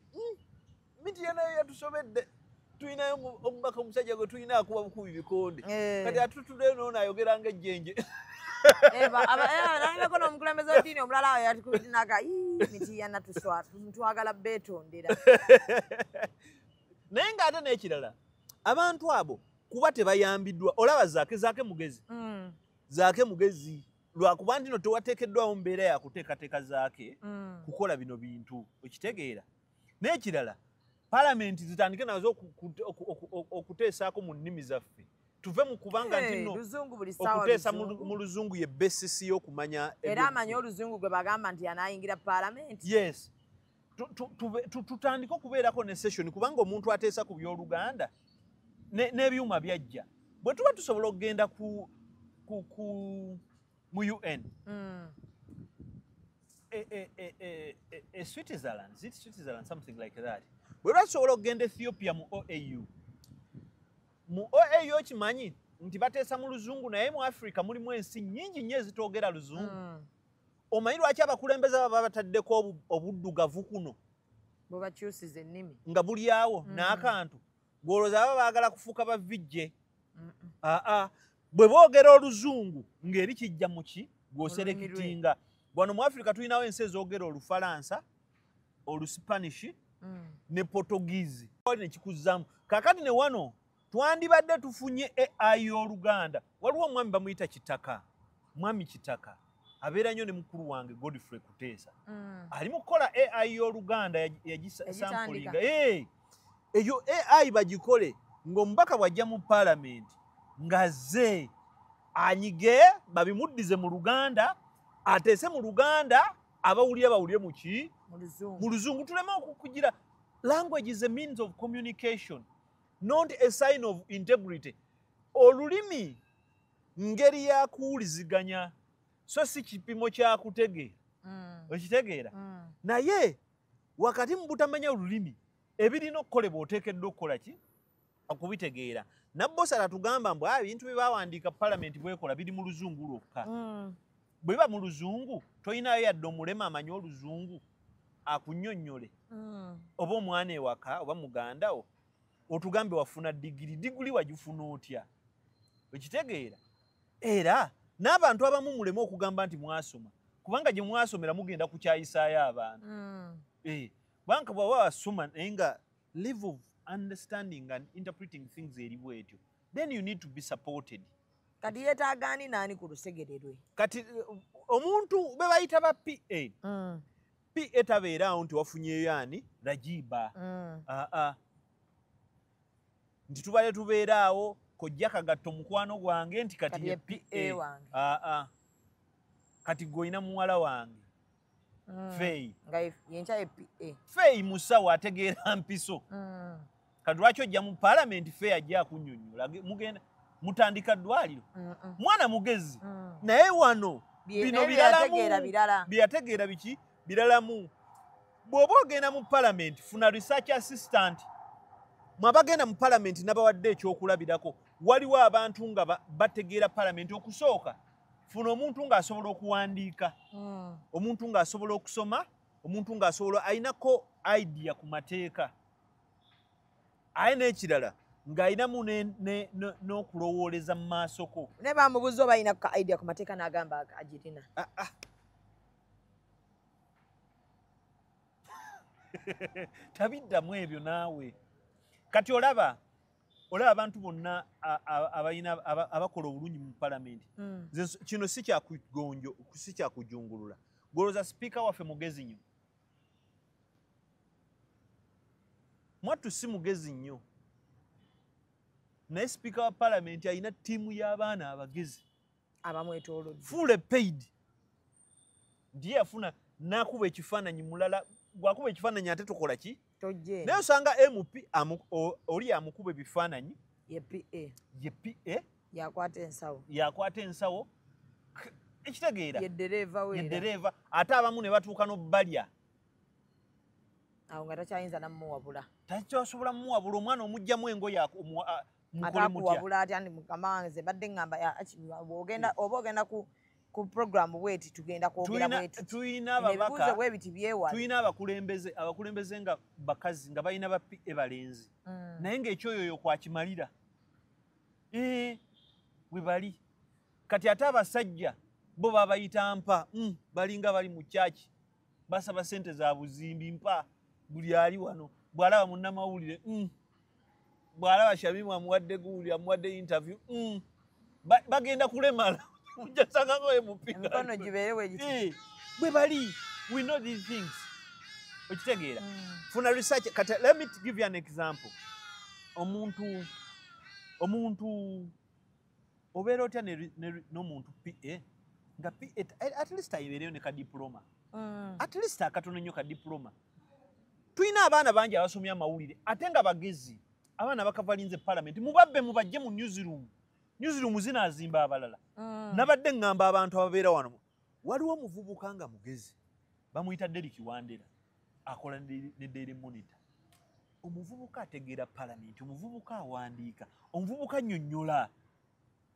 miti nayo yatusobedde tulinayo omubaka omusajja gwe tulina akuba bukubi bikonde kati atutuddeyo noono ayogera ng'ejjenje. Nalabako n'omukulembeze w'eddiini omulala awo yatukunaga miti twagala beetondera. Naye ng'ate n'ekirala abantu abo kuba tebayambiddwa. Olaba Zaake, Zaake mugezi. Zaake mugezi lwakuba nti no tewateekeddwawo mbeera yakuteekateeka Zaake kukola bino bintu okitegeera. N'ekirala palamenti zitandike nazo okuteesaako mu nnimi zaffe tuve mu kubanga nti nno okuteesa mu luzungu ye basis y'okumanya. Era amanyi oluzungu gwe bagamba nti anaayingira palamenti. Yes, tutandike okubeerako ne session kubanga omuntu ateesa ku by'Oluganda n'ebyuma byajja. Bwe tuba tusobola okugenda ku mu UN Switzerland, is it Switzerland, something like that. Bwe tusobola okugenda Ethiopia mu OAU. Mu OAU okimanyi nti bateesa mu luzungu naye mu Africa mulimu ensi nnyingi nnyo ezitoogera luzungu. Omanyi lwaki abakulembeze baba bataddeko obuddugavu kuno bwe bakyusiza ennimi nga buli awo n'akantu gw'olowooza baba baagala kufuuka bavijje. Bwe boogera oluzungu ng'eri kijja mu ki gw'oserekitinga. Wano mu Africa tulinawo ensi ezoogera Olufalansa, Oluspanish ne Portuguese. Ne kikuzzaamu. Kaakati ne wano twandibadde tufunye AI y'Oluganda. Waliwo omwami bamuyita Kitaka, Mwami Kitaka. Abeera nnyo ne mukulu wange Godfrey Kuteesa. Ali mu kukola AI y'Oluganda yagisampulinga. Eyo AI bagikole ng'omubaka bw'ajja mu paalamenti ng'azze anyige babimuddize mu Luganda, ateese mu Luganda, abawulira bawulire mu ki? Mu Luzungu. Tuleme okukugira. Language is a means of communication, not a sign of integrity. Olulimi ngeri ya kuwuliziganya, so si kipimo kya kutegeera. Okitegeera? Naye wakati mu butamanya olulimi, ebirina okukolebwa oteekeddwa okukola ki? Okubitegeera. Nabbosa atugamba mbu ebintu bye bawandiika paalamenti bwekola biri mu Luzungu lwokka. Bwe biba mu Luzungu, tolinayo yadde omulema amanyi Oluzungu akunnyonnyole. Oba omwana ewaka oba muganda wo otugambe wafuna digiri, digiri wagifuna otya? Okitegeera? Era n'abantu abamu muleme okugamba nti mwasoma, kubanga gye mwasomera mugenda kukyayisaayo abantu. Kubanga bw'oba wasoma naye nga level of understanding and interpreting things eri bwetyo, then you need to be supported. Kati yeetaaga ani naani ku lusegere lwe? Kati omuntu be bayita ba PA. PA tabeeraawo nti wafunyeeyo ani? Rajiba. Nti tubale tubeeraawo kojja Kagatto mukwano gwange nti kati ye PA wange. Kati gw'olina muwala wange. Feyi. Nga ye PA. Feyi musawo ategeera mpiso. Kati lwaki ojja mu paalamenti Feyi ajja akunnyonnyola? Mugenda mutandika ddwaliro. Mwana mugezi. Naye wano bino biralamu. Byategeera biki? Biralamu. Bw'oba ogenda mu paalamenti funa research assistant. Mwabagenda mu paalamenti n'abawadde ekyokulabirako. Waliwo abantu nga bategeera paalamenti okusooka. Funa omuntu ng'asobola okuwandiika, omuntu ng'asobola okusoma, omuntu ng'asobola ayinako idea ku mateeka. Aye n'ekirala ng'ayinamu n'okulowooleza mu maaso ko. Naye bamubuuza oba ayina ka idea ku mateeka n'agamba agirina. Tabiddamu ebyo naawe. Kati olaba abantu bonna abalina abakola obulungi mu paalamenti. Kino si kyakujungulula. Gw'olowooza sipiika waffe mugezi nnyo? Mwattu si mugezi nnyo. Naye sipiika wa paalamenti alina ttiimu y'abaana abagezi abamwetoolodde. Fully paid. Ndiye yafuna n'akuba ekifaananyi mulala, bw'akuba ekifaananyi ate tukola ki? Naye osanga MP oli amukuba ebifaananyi ye PA. Ye PA yakwata ensawo. Yakwata ensawo. Ekitegeera. Ye ddereeva we. Ye ddereeva. Ate abamu ne batuuka n'obbalya. Awo nga takyayinza namuwabula. Takyasobola mumuwabula, omwana omuggyamu engoye mukole mutya. Atakuwabula atya ndi mukama wange badde ŋŋamba oba ogenda ku program bweti tugenda kwogera bweti. Tulina ababaka, tulina abakulembeze nga bakazi nga balina ba PA balenzi. Naye ng'ekyoyoyo kwakimalira. We bali. Kati ate abasajja bo babayita mpa, balinga bali mu church. Basaba ssente za buzimbi mpa buli ali wano. Bw'alaba munnamawulire, bw'alaba Shamimu amuwadde guuli, amuwadde interview, bagenda kulemala. Emikono gibeere bwe giti. Bwe bali, we know these things. Okitegeera? Funa research. Kati let me give you an example. Omuntu obeera otya n'omuntu PA nga PA at least ayibeereyo ne ka diploma. At least akatono nnyo ka diploma. Tulina abaana bangi abasomye amawulire ate nga bagezi. Abaana bakavalinze paalamenti mubabbe mubajje mu newsroom. Newsroom zinaazimba abalala. Nabadde ŋŋamba abantu ababeera wano. Waliwo omuvubuka nga mugezi. Bamuyita Derrick Wandera. Akola ne Daily Monitor. Omuvubuka ategeera paalamenti, omuvubuka awandiika, omuvubuka annyonnyola.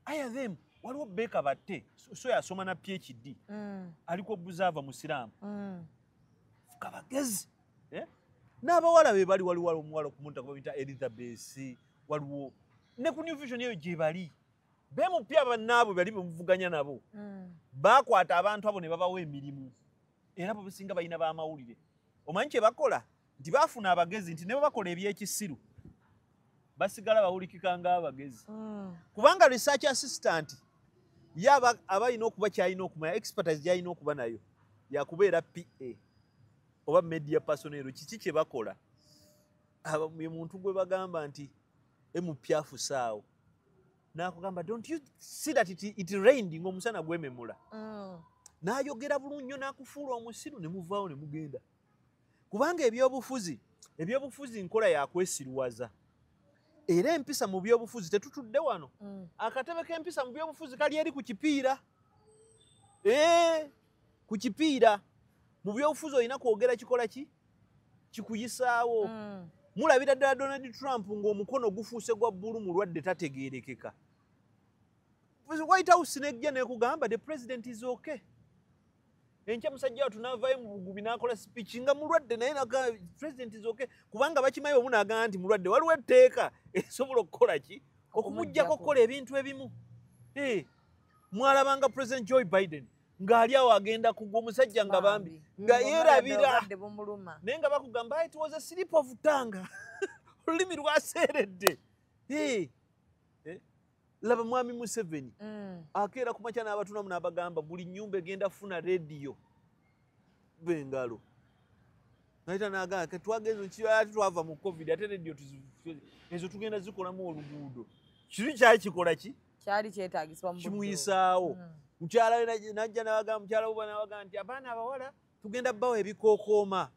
Hire them. Waliwo Baker Batte, so yasoma na PhD. Aliko observer musiraamu. Fuka bagezi. N'abawala be bali waliwo omuwala okumunta bamuyita Elizabeth, waliwo ne ku New Vision eyo gye bali. Bemupya bannaabwe bali bemuvuganya nabo. Bakwata abantu abo ne babawa emirimu. Era bo basinga balina b'amawulire. Omanyi kye bakola? Nti baafuna abagezi nti ne bwe bakola ebyekisiru basigala bawulikika ng'abagezi. Kubanga research assistant Ye aba alina okuba kyalina okumanya, expertise gyalina okuba nayo yakubeera PA oba media personnel. Kiki kye bakola? Ye muntu gwe bagamba nti MP afusaawo, n'akugamba, "Don't you see that it rained?" Ng'omusana gwememula. N'ayogera bulungi nnyo n'akufuula omusiru, ne muvaawo ne mugenda, kubanga ebyobufuzi nkola yakwesiruwaza. Era empisa mu byobufuzi tetutudde wano. Akatebe k'empisa mu byobufuzi kali eri ku kipiira. Ku kipiira mu byobufuzi olina kwogera kikola ki kikuyisaawo. Mulabira ddala Donald Trump ng'omukono gufuuse gwa bbulu, mulwadde tategeerekeka. White House nejja nekugamba, "The president is okay." Enkya musajja watu n'avaayo mu bugubi n'akola speech nga mulwadde, naye naga "President is okay," kubanga bakimanyi omu n'agamba nti mulwadde, waliwo etteeka esobola okukola ki? Okumuggyako okukola ebintu ebimu. Mwalabanga President Joe Biden ng'ali awo agenda kugwa, omusajja nga bambi nga yeerabira, naye nga bakugamba, "It was a slip of tongue," olulimi lwaseeredde. Laba mwami Museveni akeera ku makya n'abatunamu n'abagamba buli nnyumba egenda funa rediyo bengalo, naita nagamba twagenze ate twava mu COVID, ate rediyo ezo tugenda zikolamu oluguudo. Kiri kyakikola ki? Kyali kyetaagisibwa. Kimuyisaawo. Mukyala we najja nabagamba, mukyala we nabagamba nti abaana abawala tugenda bawa ebikookooma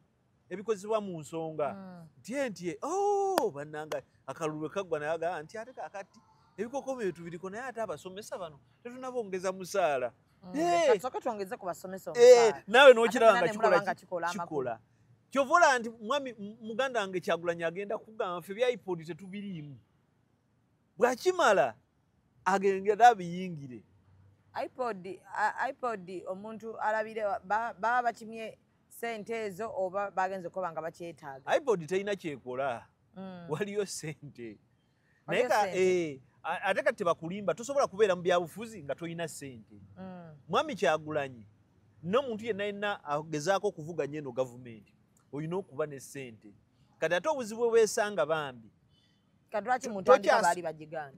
ebikozesebwa mu nsonga. Ntye ntye, oh, bannanga, akalulu kaggwa, nabagamba nti ate kakati ebikookooma ebyo tubiriko, naye ate abasomesa bano tetunabongeza musaala. Twongeze ku basomesa. Naawe n'okiraba nga kikola. Kyova olaba nti mwami muganda wange Kyagulanyi agenda kugamba ffe bya iPod tetubiriimu, bwakimala agengera abiyingire. iPod omuntu alabire baba bakimye sente ezo oba bagenze okuba nga bakyetaaga? iPod terina kyekola. Waliyo sente, naye ate kati tebakulimba, tosobola kubeera mu byabufuzi nga tolina sente. Mwami Kyagulanyi n'omuntu yenna yenna agezaako okuvuganya eno gavumenti olina okuba ne sente. Kati ate obuzibu bwesanga bambi,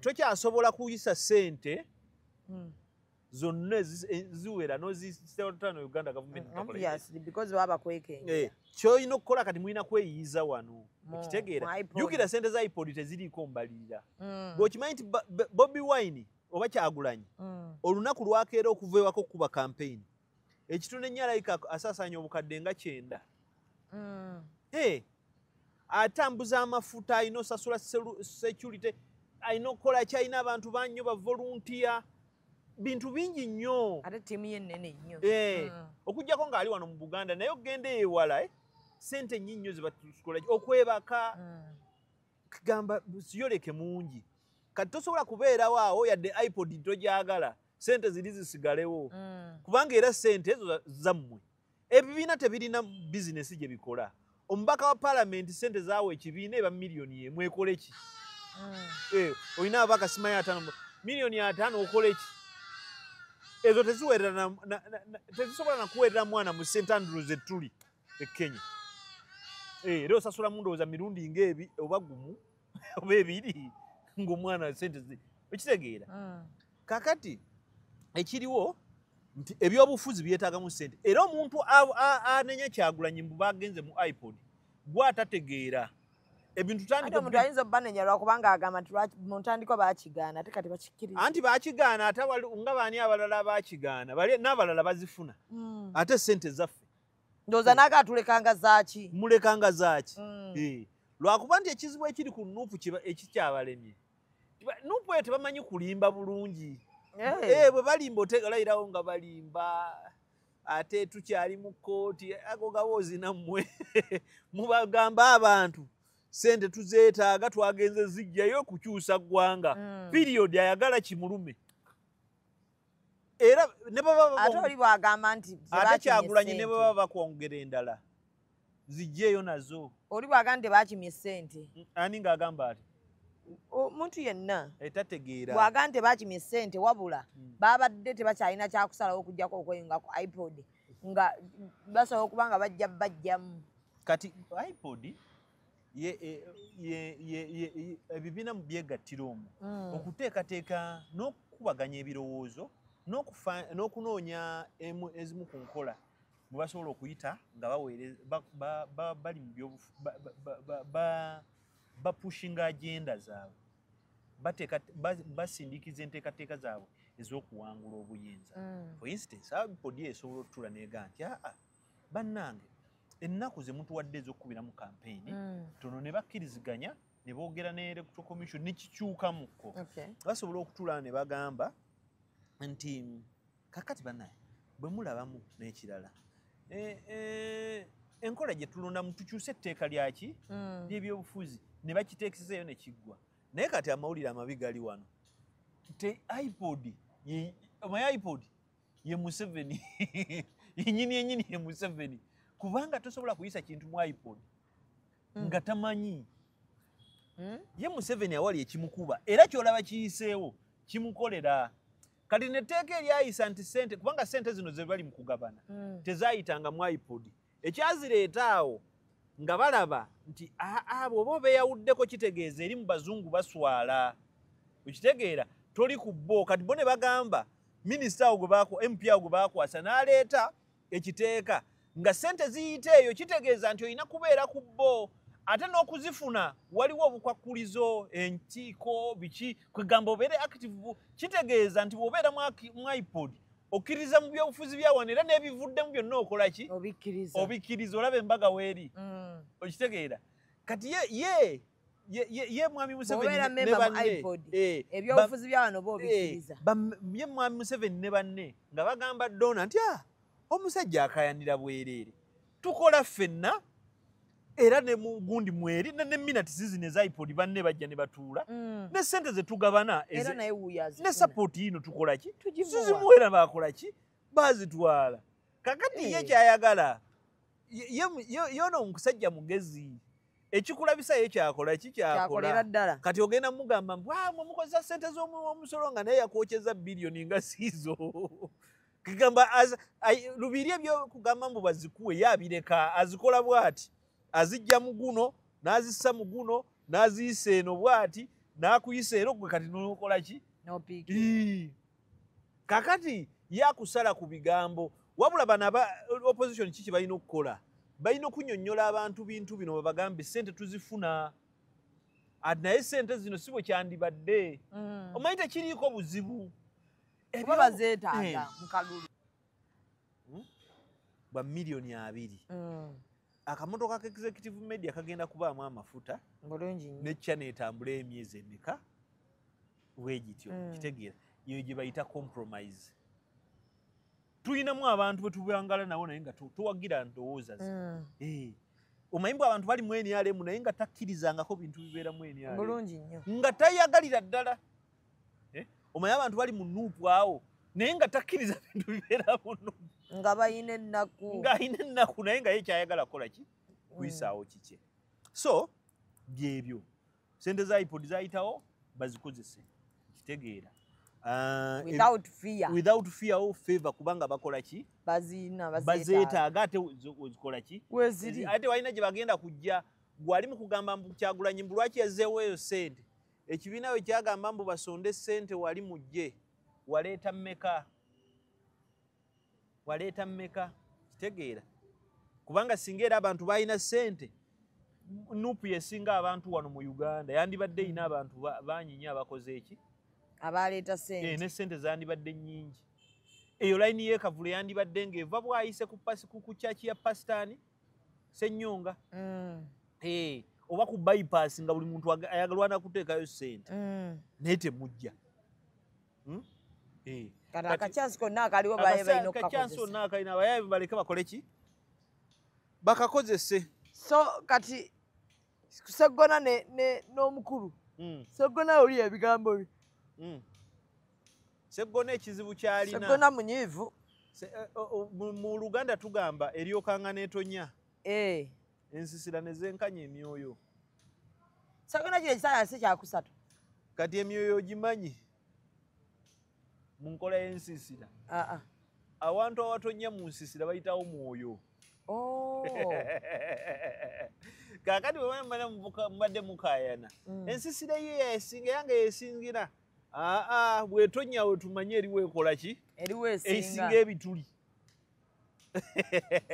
tokyasobola kuyisa sente zonna ziwera nozitano Uganda gavumenti. Kyolina okukola kati mulina kweyiyiza wano, okitegeera? Jjukira sente za iPod teziriiko mbalirira. Bw'okimanyi nti Bobi Wine oba Kyagulanyi olunaku lwakeera okuva ewaka okukuba campaign, ekitono ennyo alayika asaasaanya obukadde nga 90. Atambuza amafuta, alina osasula security, alina okukola ki, alina abantu bannyo ba volunteer, bintu bingi nnyo. Ate ttiimu ye nnene nnyo. Okuggyako ng'ali wano mu Buganda, naye okugenda ewala sente nnyi nnyo zebatukola, okwebaka, gamba siyoleke mungi. Kati tosobola kubeerawo awo yadde iPod togyagala, sente ziri zisigalewo, kubanga era sente ezo zammwe. Ebibiina tebirina bizinesi gye bikola. Omubaka wa paalamenti sente zaawe ekibiina eba miliyoni 1, ekole ki? Olina ababaka simanyi 50, miliyoni 50 okole ki? Ezo teziwerera, tezisobola nakuweerera mwana mu St Andrews ettuli e Kenya. Era osasulamu ndowooza mirundi ng'ebi oba gumu oba ebiri ng'omwana sente, okitegeera? Kakati ekiriwo nti ebyobufuzi byetaagamu sente, era omuntu anenya Kyagulanyi mbu bagenze mu iPod, gwatategeera ebintu. Omuntu ayinza obbanenya lwakubanga agamba nti mu ntandikwa bakigaana, ate kati bakikkiriza. Anti bakigaana, ate nga baani abalala bakigaana n'abalala bazifuna, ate sente zaffe. Ndowooza naaga atulekanga zaaki? Mulekanga zaaki? Lwakuba nti ekizibu ekiri ku NUP ekikyabalemye, NUP eyo tebamanyi kulimba bulungi. Bwe balimba otegalayirawo nga balimba, ate tukyali mu kkooti, ago gaboozi nammwe mubagamba abantu sente tuzeetaaga, twagenze zijjayo kukyusa ggwanga. Period. Ayagala kimulume era ne baba ate oli bwagamba nti ate Kyagulanyi ne baba bakwongera endala zijjeeyo nazo. Oli bwagamba nti tebakimye sente. Ani ng'agamba ati? Omuntu yenna etategeera. Bwagamba nti tebakimye sente, wabula babadde tebakyalina kyakusalawo okugjako okweyunga ku iPod, nga basobola okuba nga bajja bajjamu. Kati iPod ebibiina byegattira omwo okuteekateeka n'okukubaganya ebirowoozo. N'okunoonya ezimu ku nkola mwe basobola okuyita nga bali mu bapushinga agenda zaabwe, basindikiza enteekateeka zaabwe ez'okuwangula obuyinza. For instance, IPOD esobola okutula n'egamba nti aa bannange ennaku ze mutuwadde ez'okukubiramu kampeyini tono, ne bakkiriziganya ne boogera ne Electoral Commission ne kikyukamukko. Basobola okutuula ne bagamba nti kakati bannange bwe mulabamu n'ekirala enkola gye tulondamu tukyuse etteeka lyaki ly'ebyobufuzi ne bakiteekeseeyo ne kiggwa. Naye kati amawulire amabi gali wano te IPOD omanyi IPOD ye Museveni yennyini yennyini ye Museveni, kubanga tosobola kuyisa kintu mu IPOD nga tamanyi. Ye Museveni awali ekimukuba era ky'olaba kiyiseewo kimukolera. Kati netteeka eryayisa nti ssente, kubanga ssente zino ze bali mu kugabana tezaayitanga mu IPOD, ekyazireeta awo nga balaba nti aa bw'oba obeeyawuddeko kitegeeza eri mu bazungu baswala, okitegeera toli ku bo. Kati bo ne bagamba minisita awo MP awo gwe baakwasa n'aleeta ekiteeka nga ssente ziyita eyo, kitegeeza nti olina kubeera ku bo, ate n'okuzifuna waliwo obukwakkulizo, enkiiko, biki, kwegamba obeere active. Kitegeeza nti bw'obeera mu IPOD okkiriza mu byobufuzi bya wano era n'ebivuddemu byonna okola ki? Obikkiriza, olaba embaga weeri. Okitegeera. Kati ye Mwami Museveni ne banne ebyobufuzi bya wano bo obikkiriza. Ye Mwami Museveni ne banne nga bagamba Donna nti omusajja akayanira bwereere, tukola ffenna era ne mugundi mweri ne minutes zino eza IPOD banne bajja ne batuula ne ssente ze tugabana ne support yino tukola ki? Tuzimuwera bakola ki? Bazitwala. Kakati ye kyayagala yono omusajja mugezi, ekikulabisa ye kyakola ki? Kyakola. Kati ogenda mugamba mbu mukozesa ssente z'omusolo nga naye yakwokyeza biliyoni nga siizo. Kigamba Lubiri ebyokugamba mbu bazikuwe yabireka, azikola bw'ati, azijja mu guno n'azissa mu guno n'aziyisa eno bw'ati n'akuyisa eno gwe kati n'okola ki? Kakati yakusala ku bigambo. Wabula bano aba opposition kiki balina okukola? Balina okunyonnyola abantu bintu bino babagambe ssente tuzifuna, naye ssente zino si bwe kyandibadde. Omanyi tekiriiko buzibu. Kuba bazeetaaga mu kalulu. Bwa 2 million. Akamotoka ka Executive Media kagenda kubaamu amafuta ne channel etambula emyezi emeka bwegityo. Kitegeera eyo gye bayita compromise. Tulinamu abantu bwe tubangala nabo naye nga tuwagira ndowooza ze. Omanyi mbu abantu bali mu NRM naye nga takkirizangako bintu bibeera mu NRM. Bulungi nnyo. Nga tayagalira ddala. Omanyi abantu bali mu NUP awo naye nga takkiriza bintu bibeera mu NUP. Nga balina ennaku. Ng'alina ennaku naye nga ye kyayagala kukola ki? Kuyisaawo kikye. So byebyo sente za IPOD zayitawo bazikozese, kitegeera. Without fear. Without fear or favor, kubanga bakola ki? Bazina bazeetaaga ate ozikola ki? Weziri. Ate walina gye bagenda kujja gwali mu kugamba mbu Kyagulanyi mbu lwaki yazzeewo eyo ssente, ekibiina we kyagamba mbu basonde ssente wali mujje, waleeta mmeka? Waleeta mmeka? Kitegeera, kubanga singa era abantu balina ssente, NUP yesinga abantu wano mu Uganda yandibadde erina abantu bangi nnyo abakoze eki? Abaleeta ssente. Ne ssente zandibadde nnyingi. Eyo layini y'e Kavule yandibadde ng'eva bwayise ku pasi ku church ya Pasitani Ssenyonga oba ku bypass, nga buli muntu ayagalwana kuteekayo ssente, naye temujja. Kati akachansi konna akaliwo baye balina akachansi okukakozesa. Konna akalina abayaye baleke bakole ki? Bakakozese. So kati Seggona ne n'omukulu Seggona oli ebigambo bye. Seggona ekizibu kyalina Seggona munyiivu. Mu Luganda tugamba eryokanga n'etonya, ensisira ne zenkanya emyoyo. Seggona kino ekisaala si kyakusatu. Kati emyoyo ogimanyi mu nkola y'ensisira? Aa. Awantu awatonya mu nsisira bayitawo mwoyo. Oh. Kaakati bwe mubadde mukaayana, ensisira ye yesinga yange yesingira. Aa, bw'etonnya we tumanye eriwo ekola ki? Eriwo esinga ebituli.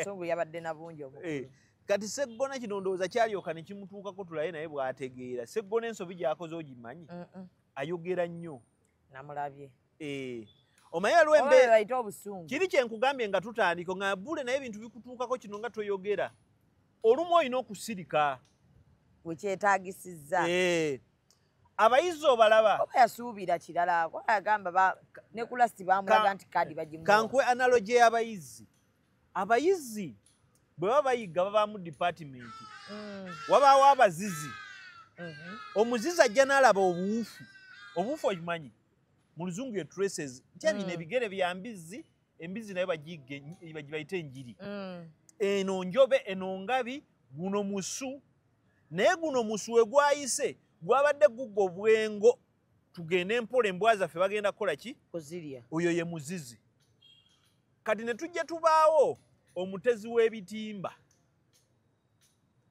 Sungu yabadde na bungi obukulu. Kati Sseggona kino ndowooza kyalyoka ne kimutuukako tulaye naye bw'ategeera. Sseggona ensobi gy'akoze ogimanyi? Ayogera nnyo. Namulabye. Omanyi waliwo embeera bayita obusungu. Kiri kye nkugambye nga tutandika nga bule naye ebintu bikutuukako kino nga toyogera. Olumu olina okusirika. Wekyetaagisizza. Abayizi obalaba. Oba yasuubira kirala. Oba yagamba ne ku last baamulaga nti kaadi bagimuwa. Kankuwe analogy y'abayizi. Abayizi bwe baba bayiga babaamu department. Wabaawo abazizi. Omuzizi ajja n'alaba obuwufu. Obuwufu okimanyi? Mu Luzungu ye traces. Nti bino ebigere bya mbizzi, embizzi nayo bagibayite enjiri. Eno njobe, eno ngabi, guno musu. Naye guno musu we gwayise, gwabadde gugga obwengo. Tugende mpola embwa zaffe bagenda kukola ki? Kuzirya. Oyo ye muzizi. Kati ne tujja tubaawo omutezi w'ebitimba.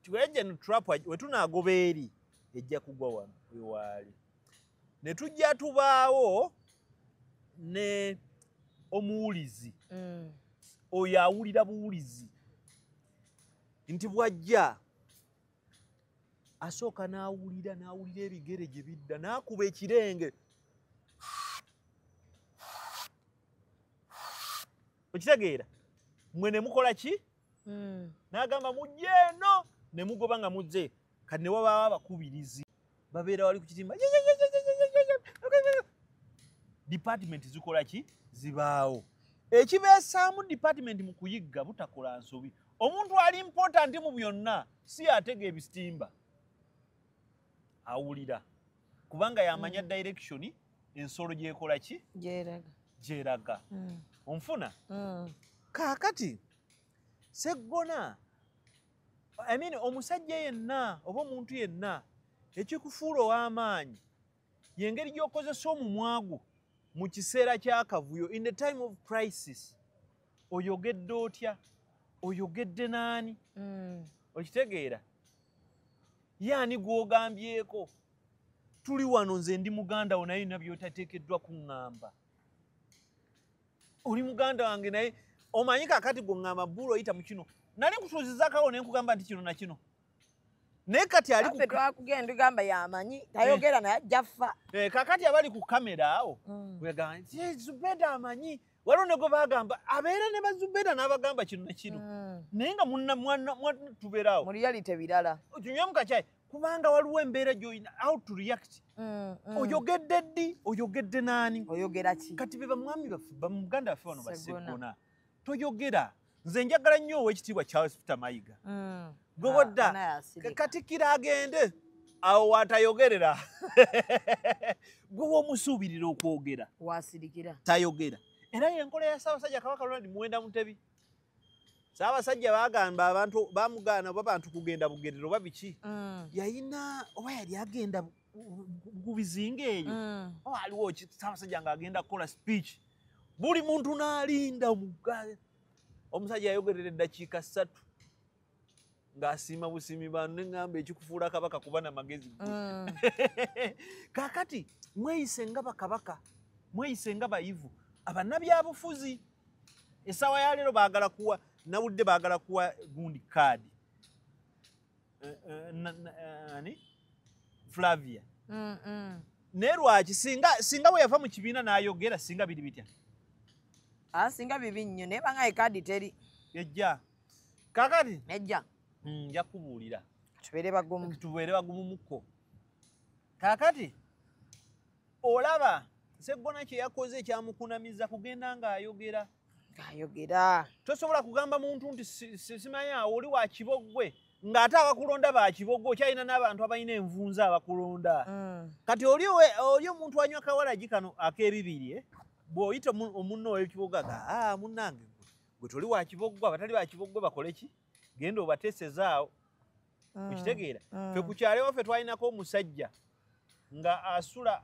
Tiwejja ne trap we tunaagoba eri ejja kugwa wano oyo waali. Ne tujja tubaawo ne omuwulizi. Oyo awulira buwulizi. Nti bw'ajja asooka n'awulira n'awulira ebigere gye bidda n'akuba ekirenge. Okitegeera? Mmwe ne mukola ki? N'agamba mujje eno ne mugoba nga muzze. Kati ne wabaawo abakubirizi babeera wali ku kitimba. Department zikola ki? Zibaawo. Ekibeesaamu department mu kuyigga butakola nsobi. Omuntu ali important mu byonna si atega ebisitimba. Awulira. Kubanga yamanya direction ensolo gy'ekola ki? Gyeraga. Gyeraga. Onfuna? Kaakati Sseggona, I mean, omusajja yenna oba omuntu yenna ekikufuula ow'amaanyi y'engeri gy'okozesa omumwa gwo mu kiseera ky'akavuyo, in the time of crisis. Oyogedde otya? Oyogedde n'ani? Okitegeera? Yaani gw'ogambyeko? Tuli wano nze ndi muganda wo naye nina by'otateekeddwa kuŋŋamba. Oli muganda wange naye omanyi kaakati gw'oŋŋamba bbuula oyita mu kino. Nali nkutuuzizzaako awo ne nkugamba nti kino na kino. Naye kati ali ku twakugenda tugamba yamanyi tayogera naye ajja ffa. Kaakati abali ku kamera awo wegamba nti Zubeda amanyi. Waliwo ne gwe bagamba abeera ne Bazubeda n'abagamba kino na kino. Naye nga munna tubeera awo. Mu reality birala. Tunywemu kacaayi kubanga waliwo embeera gy'olina how to react. Oyogedde ddi? Oyogedde n'ani? Oyogera ki? Kati be bamwami baffe bamuganda baffe wano Basseggona. Toyogera. Nze njagala nnyo ow'ekitiibwa Charles Peter Mayiga. Gwe wodda Katikkiro agende awo w'atayogerera. Gwe w'omusuubirira okwogera. Wasirikira. Tayogera. Era y'enkola ya Ssaabasajja Kabaka Ronald Muwenda Mutebi. Ssaabasajja baagamba abantu bamugaana oba bantu kugenda Bugerere oba biki. Yayina oba yali agenda ku bizinga eyo. Oba aliwo ki Ssaabasajja ng'agenda kukola speech. Buli muntu n'alinda omusajja yayogerera eddakiika 3 ng'asiima busiimi bantu ne ŋŋamba ekikufuula kabaka kuba na magezi. Kaakati mweyise nga bakabaka, mweyise nga bayivu. Abannabyabufuzi essaawa ya leero baagala kuwa nawulidde baagala kuwa gundi kaadi. Ani? Flavia. Naye lwaki singa bwe yava mu kibiina n'ayogera singa biri bitya? Singa bibi nnyo naye bangaye kaadi teri. Ejja. Kaakati? Ejja. Nja kubuulira. Tubeere bagumu. Tubeere bagumumukko. Kaakati olaba Sseggona kye yakoze ekyamukunamiza kugenda ng'ayogera. Ng'ayogera. Tosobola kugamba muntu nti simanyi awo oli wa Kibogwe ng'ate abakulonda ba Kibogwe okyalina n'abantu abalina envunza abakulonda. Kati oli omuntu anywa kawalagi kano ak'ebibiri bw'oyita omunno ow'ekiboga ga munnange gwe toli wa Kibogwe abatali ba Kibogwe bakole ki? Genda obateesezaawo. Okitegeera? Ffe ku kyalo ewaffe twalinako omusajja nga asula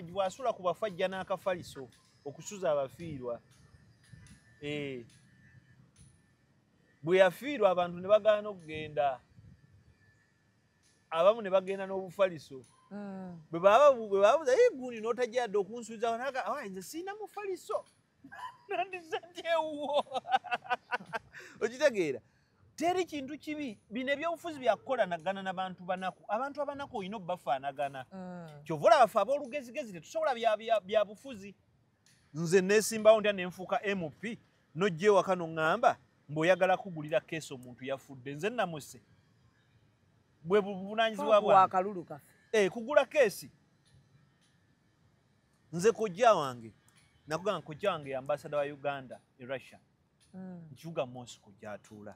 bw'asula ku bafu ajja n'akafaliso okusuza abafiirwa. Bwe yafiirwa abantu ne bagaana okugenda. Abamu ne bagenda n'obufaliso. Bwe baba gundi n'otajja yadde okunsuuza naga nze sirina mufaliso. Nandize ntya ewuwo. Okitegeera? Teri kintu kibi. Bino ebyobufuzi byakukolanagana n'abantu banaku. Abantu abanaku olina obbafaanagana. Kyova olaba ffe ab'olugezigezi tetusobola bya bufuzi. Nze neesimbawo ntya ne nfuuka MP n'ojja ewaka n'oŋŋamba mbw'oyagala kugulira keesi omuntu yafudde. Nze namuse. Bwe buvunaanyizibwa bwange. Akalulu kaffe. Kugula keesi. Nze kojja wange nakugamba kojja wange ambassador wa Uganda e Russia. Mu kibuga Moscow gy'atuula.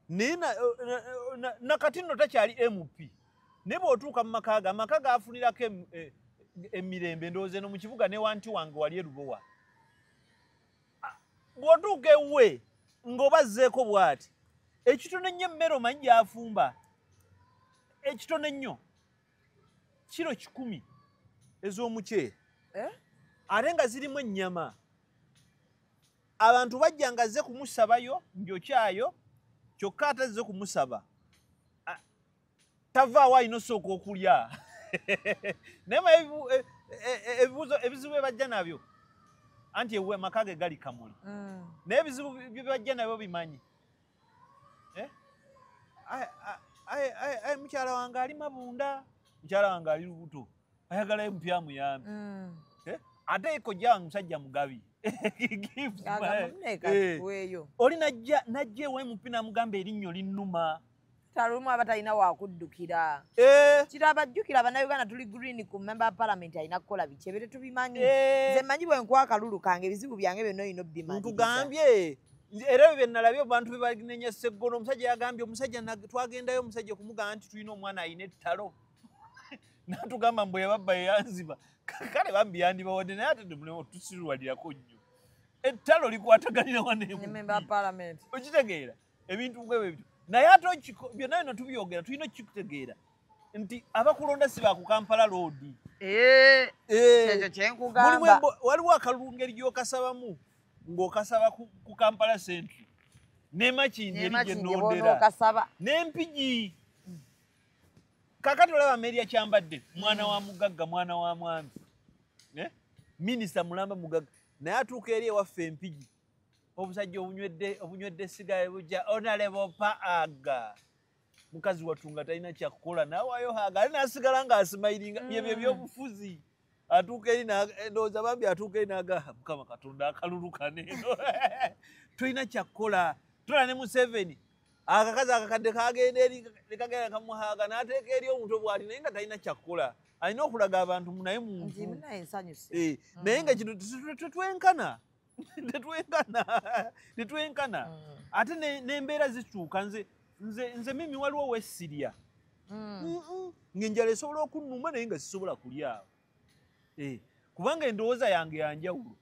Naye nakati nno takyali MP. Naye bw'otuuka mu maka ge, amaka gaafunirako emirembe ndowooza eno mu kibuga ne wanti wange wali e Lubowa. Bw'otuuka ewuwe ng'obazzeeko bw'ati, ekitono ennyo emmere omanyi gy'afumba, ekitono ennyo kiro 100 ez'omuceere. Ate nga zirimu ennyama. Abantu bajja nga azze kumusabayo njokyayo, kyokka ate azze kumusaba tavaawo alina osooka okulya. Naye ebibuuzo ebizibu bye bajja nabyo, anti ewuwe amaka ge gali Kamuli. Naye ebizibu bye bajja nabyo bimanyi. Aye mukyala wange ali mabunda, mukyala wange ali lubuto, ayagala MP amuyambe. Ate kojja wange musajja mugabi. Oli najja ewa MP n'amugamba erinnyo linnuma. Talumu aba talina wakuddukira. Kirabajjukira Bannayuganda tuli green ku member of parliament alina kukola biki ebyo tetubimanyi. Nze mmanyi bwe nkuwa akalulu kange ebizibu byange byonna olina obbimaliriza. Nkugambye era ebyo bye nalabye abantu bye banenya Sseggona, omusajja yagambye omusajja twagendayo omusajja okumugamba nti tulina omwana alina ettalo. N'atugamba mbu yababba yeyanziba. Kale bambi yandibawadde naye ate tusirwalirako nnyo. Ettalo likwataganira wano Ne member of parliament. Okitegeera ebintu bwe bityo. Naye ate byonna bino tubyogera tulina okukitegeera nti abakulonda si ba ku Kampala Road. Kyekyo kye nkugamba. Waliwo akalulu ngeri gy'okasabamu ng'okasaba ku Kampala Central. Ne Makindye eri gye nnondera. N'Empigi. Kaakati olaba Amelia Kyambadde mwana wa mugagga, mwana wa mwami. Minisita mulamba mugagga. Naye atuuka eri ewaffe Empigi. Obusajja obunywedde sigala bujja Honorable Paaga. Mukazi wattu nga talina kyakukola n'awaayo haaga ate n'asigala ng'asimayiringa. Byebyo ebyobufuzi. Atuuka eri ndowooza bambi atuuka eri n'agamba Mukama Katonda akalulu kano eno. Tolina kyakukola. Tola ne Museveni. Akakazi akakadde kagenda eri ne kagenda kamuhaaga n'ateeka eri omuto bw'ali naye nga talina kyakukola. Alina okulaga abantu naye muntu. Naye nga kino tetwenkana. Tetwenkana. Ate n'embeera zikyuka. Nze mimi waliwo wessirya. Ng'enjala esobola okunnuma naye nga sisobola kulya. Kubanga endowooza yange ya njawulo.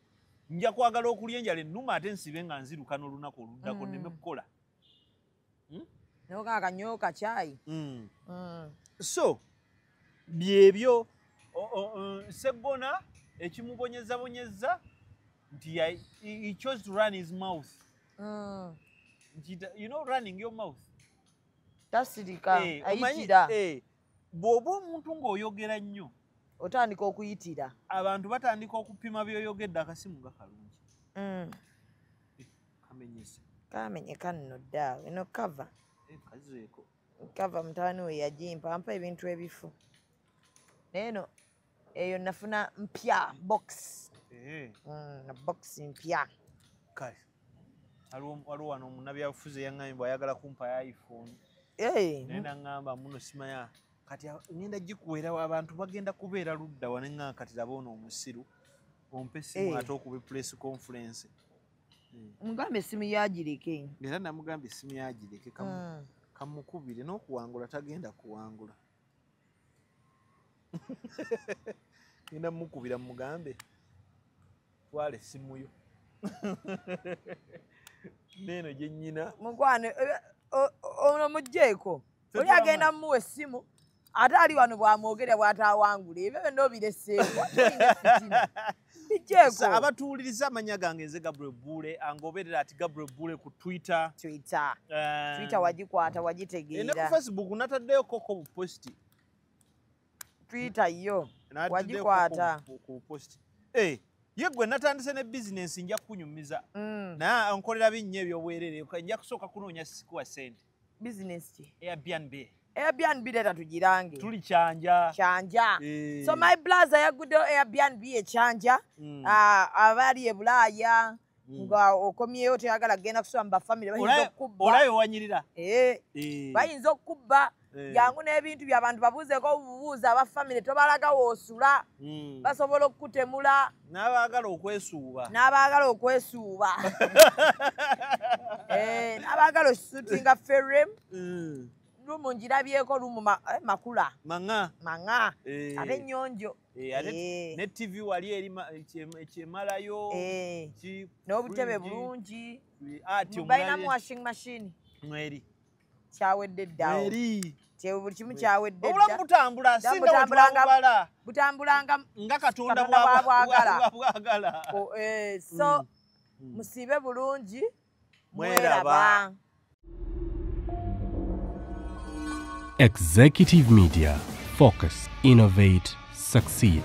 Nja kwagala okulya enjala ennuma ate nsibe nga nziruka n'olunaku oluddako nneme kukola. N'oka akanywa kacaayi. So byebyo Sseggona ekimubonyezabonyeza nti he chose to run his mouth. You know running your mouth. Tasirika, ayitira. Bw'oba omuntu ng'oyogera nnyo otandika okuyitira. Abantu batandika okupima by'oyogedde akasimu nga kalungi. Kamenyese. Kamenyeka nno dda. Eno kava. Kazeeko. Kava mutabani we yagimpa, ampa ebintu ebifu. Naye eno eyo nafuna mpya box. Box mpya. Kale. Waliwo wano munnabyabufuzi eyaŋŋambye bw'ayagala kumpa ya iPhone. Naye n'aŋŋamba muno simanya kati ngenda gikuweera abantu bagenda kubeera ludda wa ne ŋŋamba kati laba ono omusiru ompe essimu ate okuba press conference. Mugambe essimu yagireke. Era namugamba essimu yagireke kamukubire n'okuwangula tagenda kuwangula. Ngenda mukubira mugambe twala essimu yo. Neno gye nnyina. Mukwano ono muggyeko. Oli agenda mmuwa essimu ate ali wano bw'amwogera bw'ataawangula ebyo byonna obireseeko. Bijjeeko. Abatuwuliriza, amannya gange nze Gabriel Bule, angoberera ati Gabriel Bule ku Twitter. Twitter. Twitter wagikwata, Ne ku wagitegeera. Facebook nataddeyo koko bu post. Twitter yo Nataddeyo wagikwata. koko ku post. Ye gwe natandise ne business, nja kunyumiza. Naye nkolera binnya ebyobwerere, nja kusooka kunoonya sikuwa ssente. Business ki? Airbnb. Airbnb leeta tugirange. Tuli Kyanja. Kyanja. So my blaza yaguddewo Airbnb e Kyanja. Abali e Bulaaya nga okomyeyo toyagala kugenda kusula mu bafamire, bayinza okukubba. Olayo wanyirira. Bayinza okukubba. Jangu n'ebintu by'abantu, babuuzeeko obubuuza abafamire, tobalaga woosula, basobola okukutemula. N'abaagala okwesuuba. N'abaagala okwesuuba. N'abaagala oshootinga film. Room ngirabyeko, room makula. Maŋa. Maŋa. Ate ennyonjo. Ate ne TV wali eri ekyemalayo. N'obutebe bulungi. Ati balinamu washing machine. Mweri. Kyawedde ddawo. Mweri. Buli kimu kyawedde Obulamu dda. butambula, singa Butambulanga- bwetwabubala. Butambulanga nga Katonda Katonda bw'abwagala. bwagala. So musiibe bulungi. Mweraba. Mweraba. Executive Media. Focus, innovate, succeed.